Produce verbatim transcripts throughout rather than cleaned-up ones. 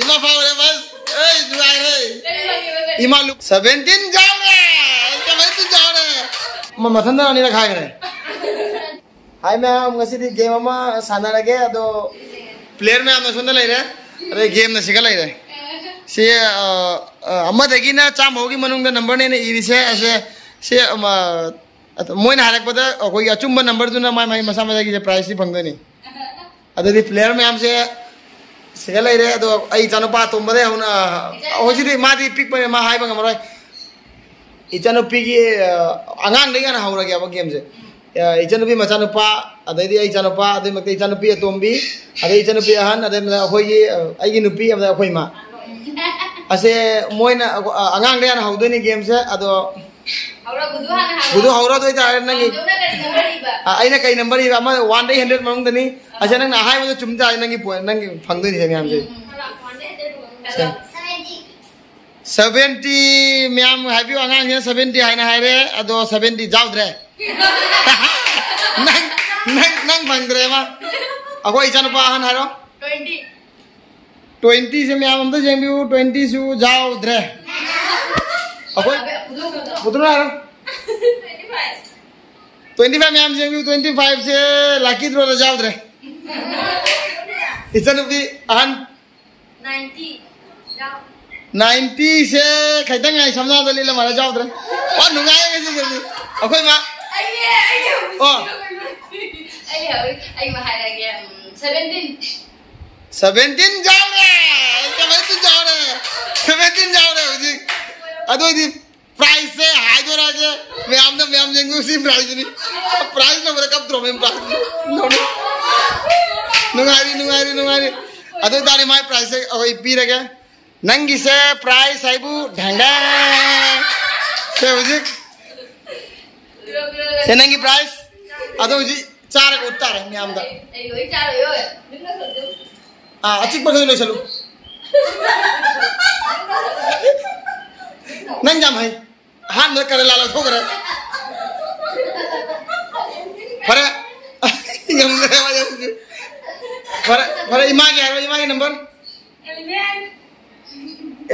ꯏꯃꯥ ꯐꯥꯎꯔꯦ, ꯕꯁ꯫ ꯑꯩ ꯅꯨꯡꯉꯥꯏꯔꯦ꯫ ꯀꯔꯤ ꯐꯪꯉꯦꯕ, ꯀꯔꯤ? ꯏꯃꯥ ꯂꯨꯞ-, seventeen ꯌꯥꯎꯔꯦ꯫ Seventeen ꯌꯥꯎꯔꯦ꯫ ꯃ-, ꯃꯊꯟꯇ ꯑꯅꯤꯔꯛ ꯍꯥꯏꯈ꯭ꯔꯦ꯫ ꯍꯥꯏ ꯃꯌꯥꯝ, ꯉꯁꯤꯗꯤ game ꯑꯃ ꯁꯥꯟꯅꯔꯒꯦ꯫ ꯑꯗꯣ player ꯃꯌꯥꯝꯅ ꯁꯣꯝꯗ ꯂꯩꯔꯦ, ꯑꯗꯩ gameꯅ ꯁꯤꯒ ꯂꯩꯔꯦ꯫ ꯁꯤ, ꯑ, ꯑ, ꯑꯃꯗꯒꯤꯅ ꯆꯥꯝꯃ ꯐꯥꯎꯒꯤ ꯃꯅꯨꯡꯗ numberꯅꯦꯅ ꯏꯔꯤꯁꯦ꯫ ꯑꯁꯦ, ꯁꯤ, ꯑꯃ, ꯑꯗ ꯃꯣꯏꯅ ꯍꯥꯏꯔꯛꯄꯗ ꯑꯩꯈꯣꯏꯒꯤ ꯑꯆꯨꯝꯕ numberꯗꯨꯅ ꯃꯥꯏ ꯃꯥꯏ ꯃꯁꯥ ꯃꯁꯥꯒꯤ prizeꯁꯤ ꯐꯪꯗꯣꯏꯅꯤ꯫ ꯑꯗꯨꯗꯤ player ꯃꯌꯥꯝꯁꯦ ꯁꯤꯗ ꯂꯩꯔꯦ꯫ ꯑꯗꯣ ꯑꯩ ꯏꯆꯥꯅꯨꯄꯥ ꯑꯇꯣꯝꯕꯗꯩ ꯍꯧꯅ, ꯍꯧꯖꯤꯛꯇꯤ ꯃꯥꯗꯤ ꯄꯤꯛꯄꯅꯤꯅ ꯃꯥ ꯍꯥꯏꯕ ꯉꯝꯃꯔꯣꯏ꯫ ꯏꯆꯥꯅꯨꯄꯤꯒꯤ, ꯑ, ꯑꯉꯥꯡꯗꯒꯤ ꯍꯥꯟꯅ ꯍꯧꯔꯒꯦꯕ gameꯁꯦ꯫ ꯑ, ꯏꯆꯥꯅꯨꯄꯤ ꯃꯆꯥꯅꯨꯄꯥ, ꯑꯗꯩꯗꯤ ꯑꯩ ꯏꯆꯥꯅꯨꯄꯥ, ꯑꯗꯩ ꯃꯊꯛꯇ ꯏꯆꯥꯅꯨꯄꯤ ꯑꯇꯣꯝꯕꯤ, ꯑꯗꯩ ꯏꯆꯥꯅꯨꯄꯤ ꯑꯍꯟ, ꯑꯗꯩ ꯃꯊꯛꯇ ꯑꯩꯈꯣꯏꯒꯤ, ꯑ, ꯑꯩꯒꯤ ꯅꯨꯄꯤ, ꯑꯃꯗ ꯑꯩꯈꯣꯏ ꯏꯃꯥ꯫ ꯑꯁꯦ ꯃꯣꯏꯅ, ꯑ, ꯑꯉꯥꯡꯗꯒꯤ ꯍꯥꯟꯅ ꯍꯧꯗꯣꯏꯅꯤ gameꯁꯦ꯫ ꯑꯗꯣ ꯍꯧꯔꯣ, ꯒꯨꯗꯨ ꯍꯥꯟꯅ ꯍꯥꯏꯔꯣ꯫ ꯒꯨꯗꯨ ꯍꯧꯔꯣ꯫ ꯑꯗꯨ ꯑꯣꯏꯇꯥꯔꯗꯤ ꯅꯪꯒꯤ, ꯒꯨꯗꯨꯅ ꯀꯔꯤ number ꯏꯕ? ꯑ, ꯑꯩꯅ ꯀꯩ number ꯏꯕ? ꯑꯃ oneꯗꯒꯤ hundred ꯃꯅꯨꯡꯗꯅꯤ꯫ ꯑꯁꯦ ꯅꯪꯅ ꯑꯍꯥꯟꯕꯗ ꯆꯨꯝ ꯇꯥꯔꯗꯤ ꯅꯪꯒꯤ point, ꯅꯪꯒꯤ ꯐꯪꯗꯣꯏꯅꯤ ꯁꯦ ꯃꯌꯥꯝꯁꯦ꯫ ꯎꯝ, ꯎꯝ꯫ ꯁꯦ꯫ Seventy꯫ Seventy ꯃꯌꯥꯝ ꯍꯥꯏꯕꯤꯌꯨ, ꯑꯉꯥꯡꯁꯤꯅ seventy ꯍꯥꯏꯅ ꯍꯥꯏꯔꯦ, ꯑꯗꯣ seventy ꯌꯥꯎꯗ꯭ꯔꯦ꯫ ꯅꯪ, ꯅꯪ, ꯅꯪ ꯐꯪꯗ꯭ꯔꯦꯕ꯫ ꯑꯩꯈꯣꯏ ꯏꯆꯥꯅꯨꯄꯥ ꯑꯍꯟ ꯍꯥꯏꯔꯣ꯫ Twenty꯫ Twentyꯁꯦ ꯃꯌꯥꯝ ꯑꯝꯇ ꯌꯦꯡꯕꯤꯌꯨ, twentyꯁꯨ ꯌꯥꯎꯗ꯭ꯔꯦ꯫ ꯑꯩꯈꯣꯏ ꯄꯨꯊꯣꯛꯑꯣ, ꯄꯨꯊꯣꯛꯑꯣ꯫ Twenty five꯫ Twenty five ꯃꯌꯥꯝ ꯌꯦꯡꯕꯤꯌꯨ, twenty fiveꯁꯦ lucky drawꯗ ꯌꯥꯎꯗ꯭ꯔꯦ꯫ ꯏꯆꯟꯅꯨꯄꯤ ꯑꯍꯟ꯫ Ninety꯫ ꯌꯥꯎ꯫ Ninetyꯁꯦ ꯈꯤꯇꯪ ꯉꯥꯏ, ꯁꯝꯅꯥꯗ ꯂꯤꯠꯂ ꯃꯥꯜꯂꯦ, ꯌꯥꯎꯗ꯭ꯔꯦ꯫ ꯑꯣ, ꯅꯨꯡꯉꯥꯏꯌꯦ ꯉꯁꯤꯒꯤꯗꯤ꯫ ꯑꯩꯈꯣꯏ ꯃꯥ꯫ ꯑꯩꯅꯦ, ꯑꯩꯅꯦ ꯍꯧꯖꯤꯛ ꯑꯣ꯫ ꯑꯩ ꯍꯧꯖꯤꯛ, ꯑꯩ ꯑꯃ ꯍꯥꯏꯔꯒꯦ, ꯎꯝ, seventeen꯫ Seventeen ꯌꯥꯎꯔꯦ! Seventeen ꯌꯥꯎꯔꯦ! Seventeen ꯌꯥꯎꯔꯦ ꯍꯧꯖꯤꯛ꯫ ꯑꯗꯨ ꯑꯣꯏꯗꯤ prizeꯁꯦ ꯍꯥꯏꯗꯣꯔꯛꯑꯒꯦ꯫ ꯃꯌꯥꯝꯅ ꯃꯌꯥꯝ ꯌꯦꯡꯉꯨ, ꯁꯤ prizeꯅꯤ꯫ Prize ꯂꯧꯕꯗ ꯀꯞꯇ꯭ꯔꯣ ꯃꯦꯝ prize? ꯅꯨꯡꯉꯥꯏꯔꯤ, ꯅꯨꯡꯉꯥꯏꯔꯤ, ꯅꯨꯡꯉꯥꯏꯔꯤ꯫ ꯑꯗꯨ ꯑꯣꯏꯇꯥꯔꯗꯤ ꯃꯥꯏ prizeꯁꯦ ꯑꯩꯈꯣꯏ ꯄꯤꯔꯒꯦ꯫ ꯅꯪꯒꯤꯁꯦ prize ꯍꯥꯏꯕꯨ ꯙꯦꯡ ꯙꯦꯡ꯫ ꯁꯦ ꯍꯧꯖꯤꯛ꯫ ꯁꯦ ꯅꯪꯒꯤ prize꯫ ꯑꯗꯣ ꯍꯧꯖꯤꯛ ꯆꯥꯔꯒ ꯎꯠ ꯇꯥꯔꯦ ꯃꯌꯥꯝꯗ꯫ ꯑꯩ ꯂꯣꯏ ꯆꯥꯔꯣꯏ, ꯌꯣꯏ꯫ ꯑꯥ, ꯑꯆꯤꯛꯄ ꯈꯔ ꯂꯣꯏꯁꯜꯂꯨ꯫ ꯅꯪ ꯌꯥꯝ ꯍꯩ꯫ ꯑꯍꯥꯟꯕꯗ ꯀꯔꯦꯂꯥ ꯂꯧꯊꯣꯛꯈ꯭ꯔꯦ꯫ ꯐꯔꯦ꯫ ꯉꯝꯗ꯭ꯔꯦ, ꯃꯥ ꯌꯥꯝ ꯐꯔꯦ, ꯐꯔꯦ, ꯏꯃꯥꯒꯤ ꯍꯥꯏꯔꯣ, ꯏꯃꯥꯒꯤ number꯫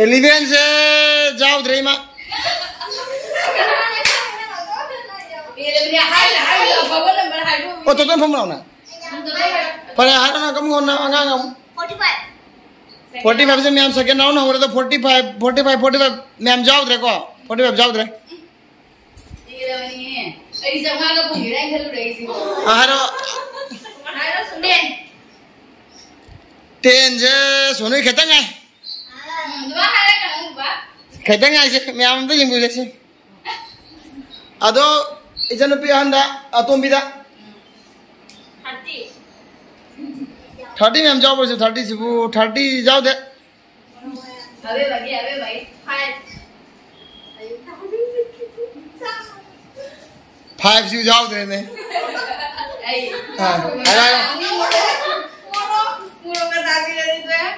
ꯑꯦꯂꯤꯚꯦꯟꯁꯦ ꯌꯥꯎꯗ꯭ꯔꯦ ꯏꯃꯥ꯫ ꯑꯣ, ꯇꯣꯇꯜ ꯐꯝ ꯂꯥꯎꯅ꯫ ꯐꯔꯦ, ꯍꯥꯏꯔꯣ ꯅꯪ, ꯀꯃꯨꯛ ꯍꯣꯠꯅ ꯑꯉꯥꯡ ꯑꯃꯨꯛ꯫ ꯐꯣꯔꯇꯤ ꯐꯥꯏꯚꯁꯦ ꯃꯌꯥꯝ ꯁꯦꯀꯦꯟ ꯔꯥꯎꯟ ꯍꯧꯔꯦ ꯑꯗꯣ, forty five, forty five, forty five ꯃꯌꯥꯝ ꯌꯥꯎꯗ꯭ꯔꯦꯀꯣ? ꯐꯣꯔꯇꯤ ꯐꯥꯏꯚ ꯌꯥꯎꯗ꯭ꯔꯦ꯫ ꯑꯩ ꯆꯥꯝꯃꯉꯥꯒ ꯐꯪꯒꯦꯔꯥ ꯍꯥꯏꯅ ꯈꯜꯂꯨꯔꯦ ꯑꯩꯁꯦ꯫ ꯑ, ꯍꯥꯏꯔꯣ꯫ ꯍꯥꯏꯔꯣ, ꯁꯨꯝ ꯌꯦꯡ꯫ ꯇꯦꯟꯁꯦ ꯁꯣꯅꯨ ꯈꯤꯇꯪ ꯉꯥꯏ꯫ ꯎꯝ, ꯑꯗꯨꯃꯥꯏ ꯍꯥꯏꯔꯛꯀꯅꯨ, ꯕꯕꯥ꯫ ꯈꯤꯇꯪ ꯉꯥꯏꯁꯦ, ꯃꯌꯥꯝ ꯑꯝꯇ ꯌꯦꯡꯕꯤꯔꯁꯤ꯫ ꯑꯗꯣ ꯏꯆꯟꯅꯨꯄꯤ ꯑꯍꯟꯗ, ꯑꯇꯣꯝꯕꯤꯗ꯫ ꯊꯥꯔꯇꯤ꯫ ꯊꯥꯔꯇꯤ ꯃꯌꯥꯝ ꯌꯥꯎꯕ꯭ꯔꯁꯨ, ꯊꯥꯔꯇꯤꯁꯤꯕꯨ, ꯊꯥꯔꯇꯤ ꯌꯥꯎꯗꯦ꯫ ꯑꯕꯦꯝꯃꯒꯤ, ꯑꯕꯦꯝꯃꯒꯤ꯫ ꯐꯥꯏꯚ꯫ ꯐꯥꯏꯚꯁꯨ ꯌꯥꯎꯗ꯭ꯔꯦꯅꯦ꯫ ꯑꯩ꯫ ꯑꯥ, ꯍꯥꯏꯔꯣ, ꯍꯥꯏꯔꯣ꯫ ꯃꯣꯔꯣꯛ, ꯃꯣꯔꯣꯛꯀ ꯇꯥꯕꯤꯔꯗꯤ ꯇꯣꯛꯑꯦ꯫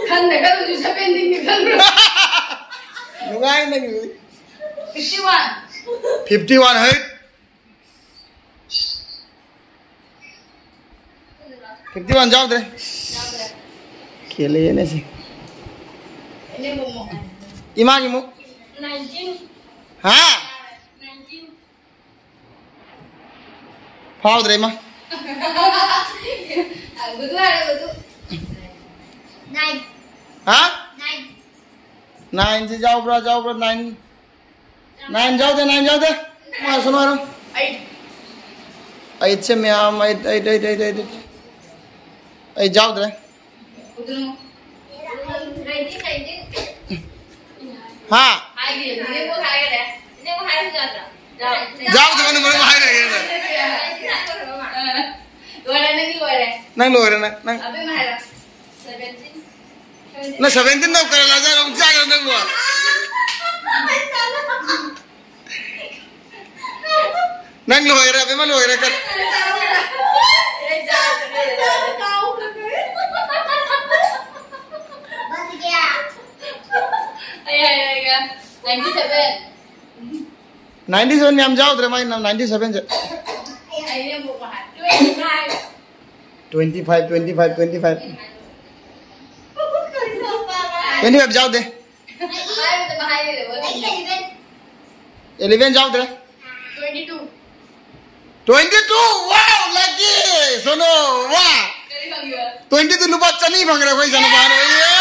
ꯈꯟꯗ꯭ꯔꯒ ꯑꯗꯨꯁꯨ ꯁꯚꯦꯟꯇꯤꯟꯒꯤ ꯈꯟꯕ꯭ꯔꯣ? ꯅꯨꯡꯉꯥꯏ ꯅꯪꯒꯤꯗꯨꯗꯤ꯫ Fifty one. ꯐꯤꯐꯇꯤ ꯋꯥꯟ ꯍꯩꯠ꯫ ꯐꯤꯐꯇꯤ ꯋꯥꯟ ꯌꯥꯎꯗ꯭ꯔꯦ꯫ ꯈꯦꯂꯦꯅꯦ ꯁꯤ꯫ ꯏꯃꯥꯒꯤ ꯑꯃꯨꯛ꯫ ꯍꯥ? ꯐꯥꯎꯗ꯭ꯔꯦ ꯏꯃꯥ꯫ ꯍꯥ? ꯅꯥꯏꯟꯁꯤ ꯌꯥꯎꯕ꯭ꯔꯥ, ꯌꯥꯎꯕ꯭ꯔꯥ? ꯅꯥꯏꯟ꯫ ꯅꯥꯏꯟ ꯌꯥꯎꯗꯦ, ꯅꯥꯏꯟ ꯌꯥꯎꯗꯦ꯫ ꯃꯥ ꯁꯣꯅꯣ ꯍꯥꯏꯔꯣ꯫ ꯑꯩꯠ꯫ ꯑꯩꯠꯁꯦ ꯃꯌꯥꯝ, ꯑꯩꯠ, ꯑꯩꯠ, ꯑꯩꯠ꯫ ꯑꯩꯠ ꯌꯥꯎꯗ꯭ꯔꯦ꯫ ꯍꯥ? ꯌꯥꯎꯗꯕꯅ ꯃꯔꯝ ꯍꯥꯏꯔꯒꯦ꯫ ꯂꯣꯏꯔꯦ, ꯅꯪꯒꯤ ꯂꯣꯏꯔꯦ꯫ ꯅꯪ ꯂꯣꯏꯔꯦ, ꯅꯪ, ꯅꯪ꯫ ꯑꯕꯦꯝꯃ ꯍꯥꯏꯔꯣ꯫ ꯁꯚꯦꯟꯇꯤꯟ꯫ ꯅꯪ ꯁꯚꯦꯟꯇꯤꯟ ꯅꯧ ꯀꯔ ꯂꯥꯖꯥꯔ ꯑꯃꯨꯛ ꯆꯥꯒ꯭ꯔ ꯅꯪꯕꯣ? ꯅꯪ ꯂꯣꯏꯔꯦ, ꯑꯕꯦꯝꯃ ꯂꯣꯏꯔꯦ, ꯀꯔꯤ? ꯑꯩ ꯍꯥꯏꯔꯒꯦ, ꯅꯥꯏꯟꯇꯤ ꯁꯚꯦꯟ꯫ ꯅꯥꯏꯟꯇꯤ ꯁꯚꯦꯟ ꯌꯥꯝ ꯌꯥꯎꯗ꯭ꯔꯦ, ꯃꯥꯏ ꯅꯥꯏꯟꯇꯤ ꯁꯚꯦꯟꯁꯦ꯫ ꯑꯩꯅ ꯑꯃꯨꯛ ꯍꯥꯏ, twenty five. Twenty five, twenty five, twenty five. Twenty five ꯌꯥꯎꯗꯦ꯫ ꯏꯂꯦꯚꯦꯟ ꯌꯥꯎꯗ꯭ꯔꯦ꯫ Twenty two. Wow, lucky! Sonu, ꯋꯥ! ꯇ꯭ꯋꯦꯟꯇꯤ ꯇꯨ ꯂꯨꯄꯥ ꯆꯅꯤ ꯐꯪꯈ꯭ꯔꯦ ꯑꯩꯈꯣꯏ ꯏꯆꯥꯅꯨꯄꯥꯅ꯫ ꯌꯦ!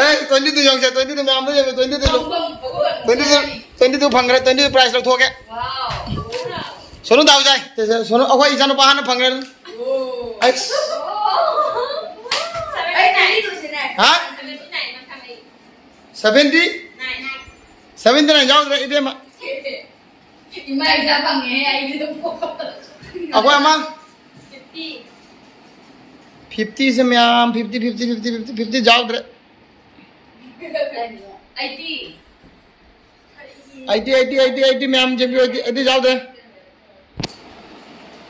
ꯑꯦ, ꯇ꯭ꯋꯦꯟꯇꯤ ꯇꯨ ꯌꯦꯡꯁꯦ, ꯇ꯭ꯋꯦꯟꯇꯤ ꯇꯨ ꯃꯌꯥꯝꯗꯣ ꯌꯦꯡꯉꯦ, twenty two. Twenty two, twenty two ꯐꯪꯈ꯭ꯔꯦ, ꯇ꯭ꯋꯦꯟꯇꯤ ꯇꯨ ꯄ꯭ꯔꯥꯏꯁ ꯂꯧꯊꯣꯛꯀꯦ꯫ ꯁꯣꯅꯨ ꯗꯥꯎ ꯌꯥꯏ꯫ ꯁꯣꯅꯨ, ꯑꯩꯈꯣꯏ ꯏꯆꯥꯅꯨꯄꯥ ꯍꯥꯟꯅ ꯐꯪꯈ꯭ꯔꯦ꯫ ꯑꯩꯁ꯫ ꯍꯥ? ꯁꯚꯦꯟꯇꯤ? ꯁꯚꯦꯟꯇꯤ ꯅꯥꯏꯟ ꯌꯥꯎꯗ꯭ꯔꯦ, ꯏꯕꯦꯝꯃ꯫ ꯏꯃꯥ ꯏꯆꯥ ꯐꯪꯉꯦ, ꯑꯩꯗꯤ ꯑꯗꯨꯝ꯫ ꯑꯩꯈꯣꯏ ꯑꯃ? ꯐꯤꯐꯇꯤ꯫ ꯐꯤꯐꯇꯤꯁꯦ ꯃꯌꯥꯝ, fifty, fifty, fifty, fifty, fifty ꯌꯥꯎꯗ꯭ꯔꯦ꯫ Eighty. Eighty, eighty, eighty, eighty ꯃꯌꯥꯝ ꯌꯦꯡꯕꯤꯌꯨ, ꯑꯩꯠꯇꯤ, ꯑꯩꯠꯇꯤ ꯌꯥꯎꯗ꯭ꯔꯦ꯫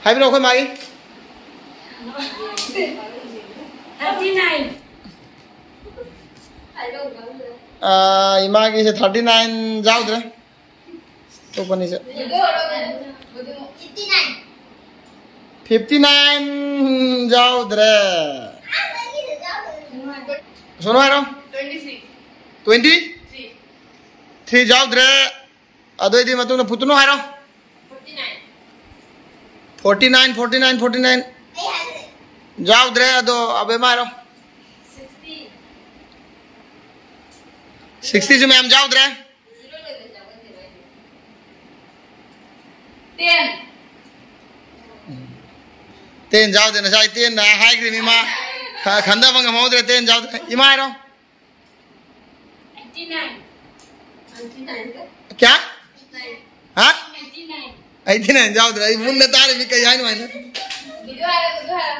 ꯍꯥꯏꯕꯤꯔꯣ ꯑꯩꯈꯣꯏ ꯃꯥꯒꯤ꯫ Thirty nine. ꯑꯥ, ꯏꯃꯥꯒꯤꯁꯦ ꯊꯥꯔꯇꯤ ꯅꯥꯏꯟ ꯌꯥꯎꯗ꯭ꯔꯦ꯫ ꯑꯇꯣꯞꯄꯅꯤꯁꯦ꯫ ꯐꯤꯐꯇꯤ ꯅꯥꯏꯟ ꯌꯥꯎꯗ꯭ꯔꯦ꯫ ꯁꯣꯅꯣ ꯍꯥꯏꯔꯣ꯫ ꯇ꯭ꯋꯦꯟꯇꯤ ꯊ꯭ꯔꯤ ꯌꯥꯎꯗ꯭ꯔꯦ꯫ ꯑꯗꯨꯑꯣꯏꯗꯤ ꯃꯇꯨꯡꯗ ꯄꯨꯇꯨꯅꯨ ꯍꯥꯏꯔꯣ꯫ Forty nine, forty nine, forty nine. ꯌꯥꯎꯗ꯭ꯔꯦ꯫ ꯑꯗꯣ ꯑꯕꯦꯝꯃ ꯍꯥꯏꯔꯣ꯫ ꯁꯤꯛꯁꯇꯤꯁꯨ ꯃꯌꯥꯝ ꯌꯥꯎꯗ꯭ꯔꯦ꯫ ꯇꯦꯟ꯫ ꯇꯦꯟ ꯌꯥꯎꯗꯦ, ꯉꯁꯥꯏ ꯇꯦꯟ ꯍꯥꯏꯈ꯭ꯔꯤꯃꯤ ꯃꯥ꯫ ꯈ-, ꯈꯟꯊꯕ ꯉꯝꯍꯧꯗ꯭ꯔꯦ, ꯇꯦꯟ ꯌꯥꯎꯗ꯭ꯔꯦ꯫ ꯏꯃꯥ ꯍꯥꯏꯔꯣ꯫ Eighty nine. ꯀꯌꯥ? ꯍꯥ? ꯑꯩꯠꯇꯤ ꯅꯥꯏꯟ ꯌꯥꯎꯗ꯭ꯔꯦ, ꯑꯩ ꯃꯨꯟꯅ ꯇꯥꯔꯤꯃꯤ, ꯀꯩ ꯍꯥꯏꯅꯣ ꯍꯥꯏꯅ꯫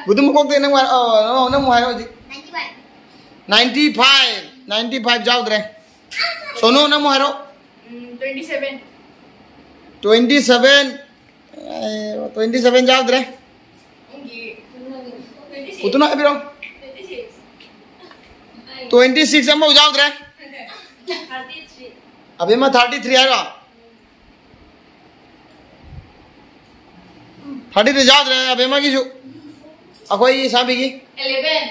ꯒꯨꯗꯨ ꯃꯀꯣꯛꯇꯩ ꯅꯪ ꯍꯥꯏꯔꯣ, ꯑꯣ, ꯅꯪ ꯑꯃꯨꯛ ꯍꯥꯏꯔꯣ ꯍꯧꯖꯤꯛ꯫ Ninety five. ꯅꯥꯏꯟꯇꯤ ꯐꯥꯏꯚ ꯌꯥꯎꯗ꯭ꯔꯦ꯫ ꯁꯣꯅꯨ, ꯅꯪ ꯑꯃꯨꯛ ꯍꯥꯏꯔꯣ꯫ ꯎꯝ, ꯇ꯭ꯋꯦꯟꯇꯤ ꯁꯚꯦꯟ꯫ Twenty seven. ꯑꯦ, ꯇ꯭ꯋꯦꯟꯇꯤ ꯁꯚꯦꯟ ꯌꯥꯎꯗ꯭ꯔꯦ꯫ ꯄꯨꯇꯨꯅ ꯍꯥꯏꯕꯤꯔꯣ꯫ ꯇ꯭ꯋꯦꯟꯇꯤ ꯁꯤꯛꯁ ꯑꯃꯐꯥꯎ ꯌꯥꯎꯗ꯭ꯔꯦ꯫ ꯑꯕꯦꯝꯃ, ꯊꯥꯔꯇꯤ ꯊ꯭ꯔꯤ ꯍꯥꯏꯔꯣ? ꯊꯥꯔꯇꯤ ꯊ꯭ꯔꯤ ꯌꯥꯎꯗ꯭ꯔꯦ ꯑꯕꯦꯝꯃꯒꯤꯁꯨ꯫ ꯑꯩꯈꯣꯏ ꯁꯥꯕꯤꯒꯤ꯫ ꯑꯦꯂꯦꯚꯦꯟ꯫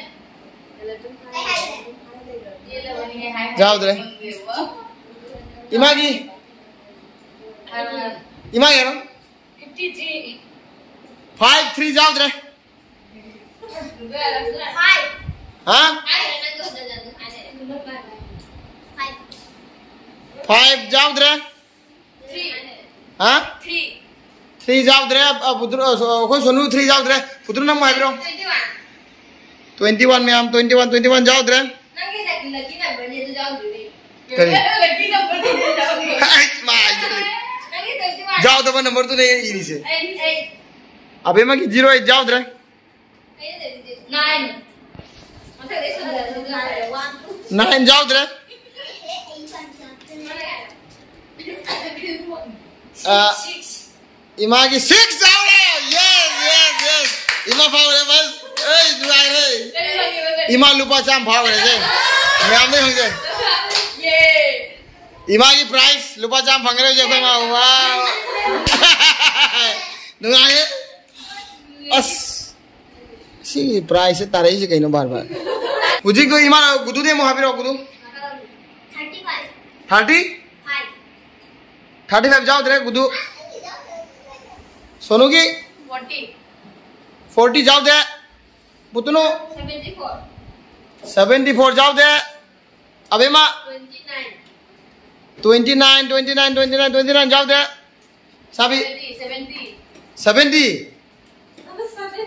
ꯌꯥꯎꯗ꯭ꯔꯦ꯫ ꯏꯃꯥꯒꯤ, ꯏꯃꯥꯒꯤ ꯍꯥꯏꯔꯣ꯫ Five three ꯌꯥꯎꯗ꯭ꯔꯦ꯫ ꯍꯥ? Five ꯌꯥꯎꯗ꯭ꯔꯦ꯫ ꯍꯥ? Three ꯌꯥꯎꯗ꯭ꯔꯦ꯫ ꯑ, ꯄꯨꯇ꯭ꯔꯨ, ꯑ, ꯑꯩꯈꯣꯏ ꯁꯣꯅꯨ three ꯌꯥꯎꯗ꯭ꯔꯦ꯫ ꯄꯨꯇ꯭ꯔꯨ, ꯅꯪ ꯍꯥꯏꯕꯤꯔꯣ꯫ Twenty one꯫ Twenty one ꯃꯌꯥꯝ, twenty one, twenty one ꯌꯥꯎꯗ꯭ꯔꯦ꯫ ꯅꯪꯒꯤ lucky, lucky numberꯅꯦ ꯑꯗꯨ ꯌꯥꯎꯗ꯭ꯔꯤꯅꯦ꯫ ꯀꯔꯤ? Lucky numberꯅꯦ ꯑꯗꯨ ꯌꯥꯎꯗ꯭ꯔꯤꯅꯦ꯫ ꯑꯩ ꯃꯥꯏꯗꯨꯗꯤ꯫ ꯅꯪꯒꯤ twenty one꯫ ꯌꯥꯎꯗꯕ numberꯗꯨꯅꯦ ꯑꯩꯅ ꯏꯔꯤꯁꯦ꯫ ꯑꯩ, ꯑꯩ꯫ ꯑꯕꯦꯝꯃꯒꯤ zero eight ꯌꯥꯎꯗ꯭ꯔꯦ꯫ ꯑꯩꯅ ꯂꯩꯔꯤꯁꯦ nine꯫ ꯃꯊꯛꯇꯩ ꯁꯝꯖꯜꯂꯁꯨ ꯌꯥꯔꯦ꯫ One, two꯫ Nine ꯌꯥꯎꯗ꯭ꯔꯦ꯫ ꯑ, six꯫ ꯏꯃꯥꯒꯤ six ꯌꯥꯎꯔꯦ! Yes, yes, yes! ꯏꯃꯥ ꯐꯥꯎꯔꯦ, ꯕꯁ! ꯑꯩ ꯅꯨꯡꯉꯥꯏꯔꯦ! ꯀꯔꯤ ꯐꯪꯉꯦꯕ, ꯀꯔꯤ? ꯏꯃꯥ ꯂꯨꯄꯥ ꯆꯥꯝꯃ ꯐꯥꯎꯈ꯭ꯔꯦꯁꯦ! ꯃꯌꯥꯝꯗ ꯌꯦꯡꯁꯦ! Yay! ꯏꯃꯥꯒꯤ prize ꯂꯨꯄꯥ ꯆꯥꯝꯃ ꯐꯪꯈ꯭ꯔꯦ ꯍꯧꯖꯤꯛ ꯑꯩꯈꯣꯏ ꯏꯃꯥ꯫ Wow! ꯅꯨꯡꯉꯥꯏꯌꯦ? ꯑꯁ! ꯁꯤꯒꯤ prizeꯁꯦ ꯇꯥꯔꯛꯏꯁꯦ ꯀꯩꯅꯣ ꯕꯥꯔ ꯕꯥꯔ? ꯍꯧꯖꯤꯛꯀꯤ ꯏꯃꯥ ꯒꯨꯗꯨꯗꯤ ꯑꯃꯨꯛ ꯍꯥꯏꯕꯤꯔꯛꯑꯣ, ꯒꯨꯗꯨ꯫ Thirty five꯫ Thirty? Five꯫ Thirty five ꯌꯥꯎꯗ꯭ꯔꯦ, ꯒꯨꯗꯨ꯫ ꯁꯣꯅꯨꯒꯤ? Forty꯫ Forty ꯌꯥꯎꯗꯦ꯫ ꯄꯨꯇꯨꯅꯨ? Seventy four꯫ Seventy four ꯌꯥꯎꯗꯦ꯫ ꯑꯕꯦꯝꯃ? Twenty nine꯫ Twenty nine, twenty nine, twenty nine, twenty nine ꯌꯥꯎꯗꯦ꯫ ꯁꯥꯕꯤ? Seventy, seventy꯫ Seventy?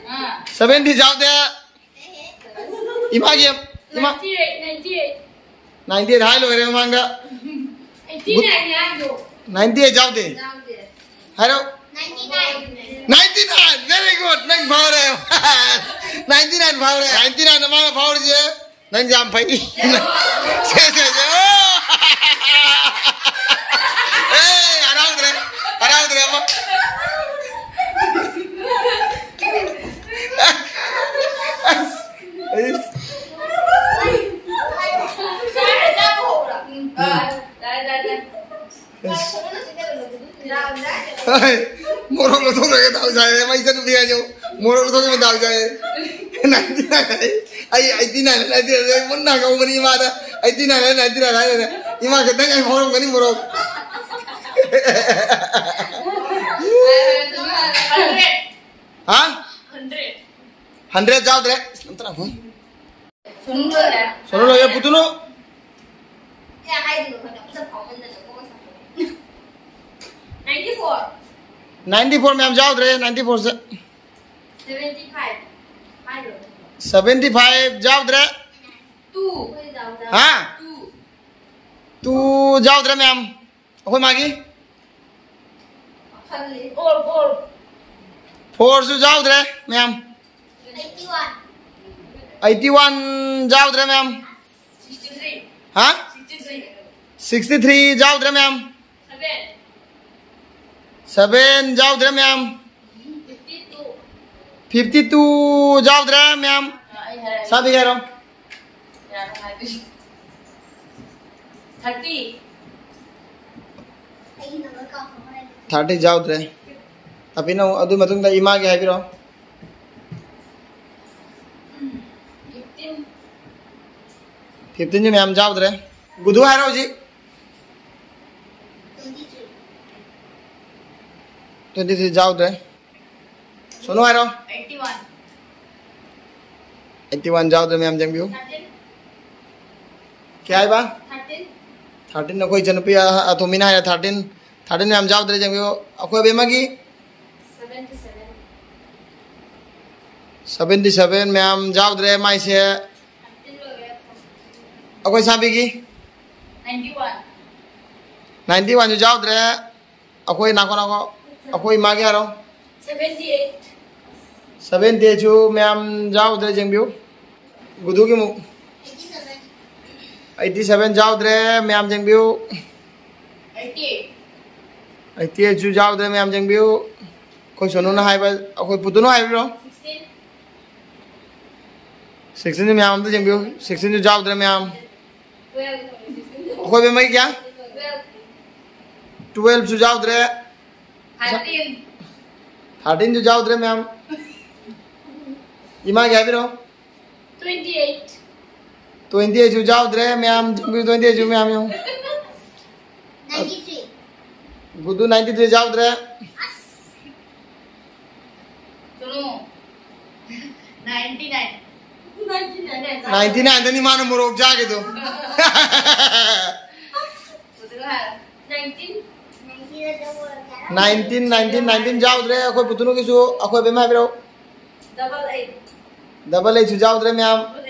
ꯑꯥ꯫ Seventy ꯌꯥꯎꯗꯦ꯫ ꯏꯃꯥꯒꯤ, ꯏꯃꯥ꯫ Ninety eight, ninety eight꯫ Ninety eight ꯍꯥꯏ ꯂꯣꯏꯔꯦ ꯃꯃꯥꯡꯗ꯫ Eighty nine ꯍꯥꯏꯗꯣ꯫ Ninety eight ꯌꯥꯎꯗꯦ꯫ ꯌꯥꯎꯗꯦ꯫ ꯍꯥꯏꯔꯣ꯫ Ninety nine꯫ Ninety nine, very good, ꯅꯪ ꯐꯥꯎꯔꯦ꯫ Ninety nine ꯐꯥꯎꯔꯦ꯫ Ninety nine ꯃꯥꯅ ꯐꯥꯎꯔꯤꯁꯦ꯫ ꯅꯪ ꯌꯥꯝ ꯐꯩ꯫ ꯁꯦ, ꯁꯦ, ꯁꯦ꯫ ꯑꯣ! ꯑꯦ, ꯍꯔꯥꯎꯗ꯭ꯔꯦ, ꯍꯔꯥꯎꯗ꯭ꯔꯦ ꯑꯃ꯫ ꯑꯩ, ꯍꯣꯏ, ꯃꯣꯔꯣꯛ ꯂꯧꯊꯣꯛꯈ꯭ꯔꯒ ꯗꯥꯎ ꯁꯥꯏꯌꯦ, ꯃꯩ ꯆꯠꯂꯨꯕ ꯌꯥꯏꯌꯣ꯫ ꯃꯣꯔꯣꯛ ꯂꯧꯊꯣꯛꯈꯤꯕ ꯗꯥꯎ ꯁꯥꯏꯌꯦ꯫ Ninety nine꯫ ꯑꯩ eighty nine, ninety nine, ꯑꯩ ꯃꯨꯟꯅ ꯍꯪꯍꯧꯕꯅꯤ ꯏꯃꯥꯗ꯫ ꯑꯩꯠꯇꯤ ꯅꯥꯏꯟ ꯍꯥꯏꯔꯦ, ꯅꯥꯏꯟꯇꯤ ꯅꯥꯏꯟ ꯍꯥꯏꯔꯦ꯫ ꯏꯃꯥ, ꯈꯤꯇꯪ ꯑꯩ ꯍꯧꯔꯝꯒꯅꯤ, ꯃꯣꯔꯣꯛ꯫ ꯍꯥ? ꯍꯟꯗ꯭ꯔꯦꯠ ꯌꯥꯎꯗ꯭ꯔꯦ꯫ ꯁꯣꯅꯨ ꯂꯣꯏꯔꯦ꯫ ꯁꯣꯅꯨ ꯂꯣꯏꯔꯦ, ꯄꯨꯇꯨꯅꯨ꯫ Ninety four. ꯅꯥꯏꯟꯇꯤ ꯐꯣꯔ ꯃꯌꯥꯝ ꯌꯥꯎꯗ꯭ꯔꯦ, ꯅꯥꯏꯟꯇꯤ ꯐꯣꯔꯁꯦ꯫ ꯁꯚꯦꯟꯇꯤ ꯐꯥꯏꯚ ꯍꯥꯏꯔꯣ꯫ ꯁꯚꯦꯟꯇꯤ ꯐꯥꯏꯚ ꯌꯥꯎꯗ꯭ꯔꯦ꯫ ꯇꯨ꯫ ꯍꯥ? ꯇꯨ꯫ ꯇꯨ ꯌꯥꯎꯗ꯭ꯔꯦ ꯃꯌꯥꯝ꯫ ꯑꯩꯈꯣꯏ ꯃꯥꯒꯤ꯫ ꯈꯜꯂꯤ꯫ Four, four. ꯐꯣꯔꯁꯨ ꯌꯥꯎꯗ꯭ꯔꯦ ꯃꯌꯥꯝ꯫ Eighty one. ꯑꯩꯠꯇꯤ ꯋꯥꯟ ꯌꯥꯎꯗ꯭ꯔꯦ ꯃꯌꯥꯝ꯫ Sixty three. ꯍꯥ? Sixty three. ꯁꯤꯛꯁꯇꯤ ꯊ꯭ꯔꯤ ꯌꯥꯎꯗ꯭ꯔꯦ ꯃꯌꯥꯝ꯫ ꯁꯚꯦꯟ꯫ ꯁꯚꯦꯟ ꯌꯥꯎꯗ꯭ꯔꯦ ꯃꯌꯥꯝ꯫ Fifty two. ꯐꯤꯐꯇꯤ ꯇꯨ ꯌꯥꯎꯗ꯭ꯔꯦ ꯃꯌꯥꯝ꯫ ꯑꯩ ꯍꯥꯏꯔꯒꯦ꯫ ꯁꯥꯕꯤ ꯍꯥꯏꯔꯣ꯫ ꯀꯌꯥꯅꯣ ꯍꯥꯏꯗꯣꯏꯁꯦ? ꯊꯥꯔꯇꯤ꯫ ꯊꯥꯔꯇꯤ ꯌꯥꯎꯗ꯭ꯔꯦ꯫ ꯇꯥꯄꯤꯅꯧ, ꯑꯗꯨ ꯃꯇꯨꯡꯗ ꯏꯃꯥꯒꯤ ꯍꯥꯏꯕꯤꯔꯣ꯫ ꯐꯤꯐꯇꯤꯟ꯫ ꯐꯤꯐꯇꯤꯟꯁꯦ ꯃꯌꯥꯝ ꯌꯥꯎꯗ꯭ꯔꯦ꯫ ꯒꯨꯗꯨ ꯍꯥꯏꯔꯣ ꯍꯧꯖꯤꯛ꯫ ꯇ꯭ꯋꯦꯟꯇꯤ ꯊ꯭ꯔꯤ ꯌꯥꯎꯗ꯭ꯔꯦ꯫ ꯁꯣꯅꯨ ꯍꯥꯏꯔꯣ꯫ Eighty one. ꯑꯩꯠꯇꯤ ꯋꯥꯟ ꯌꯥꯎꯗ꯭ꯔꯦ ꯃꯌꯥꯝ ꯌꯦꯡꯕꯤꯌꯨ꯫ ꯊꯥꯔꯇꯤꯟ꯫ ꯀꯌꯥ ꯍꯥꯏꯕ? ꯊꯥꯔꯇꯤꯟ꯫ ꯊꯥꯔꯇꯤꯟ ꯑꯩꯈꯣꯏ ꯏꯆꯟꯅꯨꯄꯤ ꯑ-, ꯑꯇꯣꯝꯕꯤꯅ ꯍꯥꯏꯔꯦ ꯊꯥꯔꯇꯤꯟ꯫ ꯊꯥꯔꯇꯤꯟ ꯃꯌꯥꯝ ꯌꯥꯎꯗ꯭ꯔꯦ ꯌꯦꯡꯕꯤꯌꯨ꯫ ꯑꯩꯈꯣꯏ ꯑꯕꯦꯝꯃꯒꯤ꯫ Seventy seven. ꯁꯚꯦꯟꯇꯤ ꯁꯚꯦꯟ ꯃꯌꯥꯝ ꯌꯥꯎꯗ꯭ꯔꯦ ꯃꯥꯏꯁꯦ꯫ ꯊꯥꯔꯇꯤꯟ ꯂꯣꯏꯔꯦ꯫ ꯑꯩꯈꯣꯏ ꯁꯥꯕꯤꯒꯤ꯫ ꯅꯥꯏꯟꯇꯤ ꯋꯥꯟ꯫ ꯅꯥꯏꯟꯇꯤ ꯋꯥꯟꯁꯨ ꯌꯥꯎꯗ꯭ꯔꯦ꯫ ꯑꯩꯈꯣꯏ ꯅꯥꯀꯣ ꯅꯥꯀꯣ꯫ ꯑꯩꯈꯣꯏ ꯏꯃꯥꯒꯤ ꯍꯥꯏꯔꯣ꯫ Seventy eight. ꯁꯚꯦꯟꯇꯤ ꯑꯩꯠꯁꯨ ꯃꯌꯥꯝ ꯌꯥꯎꯗ꯭ꯔꯦ ꯌꯦꯡꯕꯤꯌꯨ꯫ ꯒꯨꯗꯨꯒꯤ ꯑꯃꯨꯛ꯫ ꯑꯩꯠꯇꯤ ꯁꯚꯦꯟ ꯌꯥꯎꯗ꯭ꯔꯦ ꯃꯌꯥꯝ ꯌꯦꯡꯕꯤꯌꯨ꯫ ꯑꯩꯠꯇꯤ ꯑꯩꯠꯁꯨ ꯌꯥꯎꯗ꯭ꯔꯦ ꯃꯌꯥꯝ ꯌꯦꯡꯕꯤꯌꯨ꯫ ꯑꯩꯈꯣꯏ ꯁꯣꯅꯨꯅ ꯍꯥꯏꯕ, ꯑꯩꯈꯣꯏ ꯄꯨꯇꯨꯅ ꯍꯥꯏꯕꯤꯔꯣ꯫ ꯁꯤꯛꯁꯇꯤꯟ꯫ ꯁꯤꯛꯁꯇꯤꯟꯁꯨ ꯃꯌꯥꯝ ꯑꯝꯇ ꯌꯦꯡꯕꯤꯌꯨ꯫ ꯁꯤꯛꯁꯇꯤꯟꯁꯨ ꯌꯥꯎꯗ꯭ꯔꯦ ꯃꯌꯥꯝ꯫ ꯑꯩꯈꯣꯏ ꯕꯦꯝꯃꯒꯤ ꯀꯌꯥ? ꯇꯨꯋꯦꯜꯞꯁꯨ ꯌꯥꯎꯗ꯭ꯔꯦ꯫ ꯊꯥꯔꯇꯤꯟ꯫ ꯊꯥꯔꯇꯤꯟꯁꯨ ꯌꯥꯎꯗ꯭ꯔꯦ ꯃꯌꯥꯝ꯫ ꯏꯃꯥꯒꯤ ꯍꯥꯏꯕꯤꯔꯣ꯫ Twenty eight. Twenty eight ꯁꯨ ꯌꯥꯎꯗ꯭ꯔꯦ ꯃꯌꯥꯝ꯫ Twenty eight ꯁꯨ ꯃꯌꯥꯝ ꯌꯦꯡꯉꯨ꯫ Ninety three. ꯒꯨꯗꯨ ninety three ꯌꯥꯎꯗ꯭ꯔꯦ꯫ ꯁꯨꯅꯨ꯫ Ninety nine. Ninety nine. Ninety nine ꯗꯅꯤ ꯃꯥꯅ ꯃꯣꯔꯣꯛ ꯆꯥꯒꯤꯗꯣ꯫ ꯁꯨꯅꯨ ꯍꯥꯏꯔꯣ꯫ Nineteen. Ninety three. Nineteen, nineteen, nineteen ꯌꯥꯎꯗ꯭ꯔꯦ꯫ ꯑꯩꯈꯣꯏ ꯄꯨꯇꯨꯅꯨꯒꯤꯁꯨ ꯑꯩꯈꯣꯏ ꯑꯕꯦꯝꯃ ꯍꯥꯏꯕꯤꯔꯛꯑꯣ꯫ Double eight. Double eight ꯁꯨ ꯌꯥꯎꯗ꯭ꯔꯦ ꯃꯌꯥꯝ꯫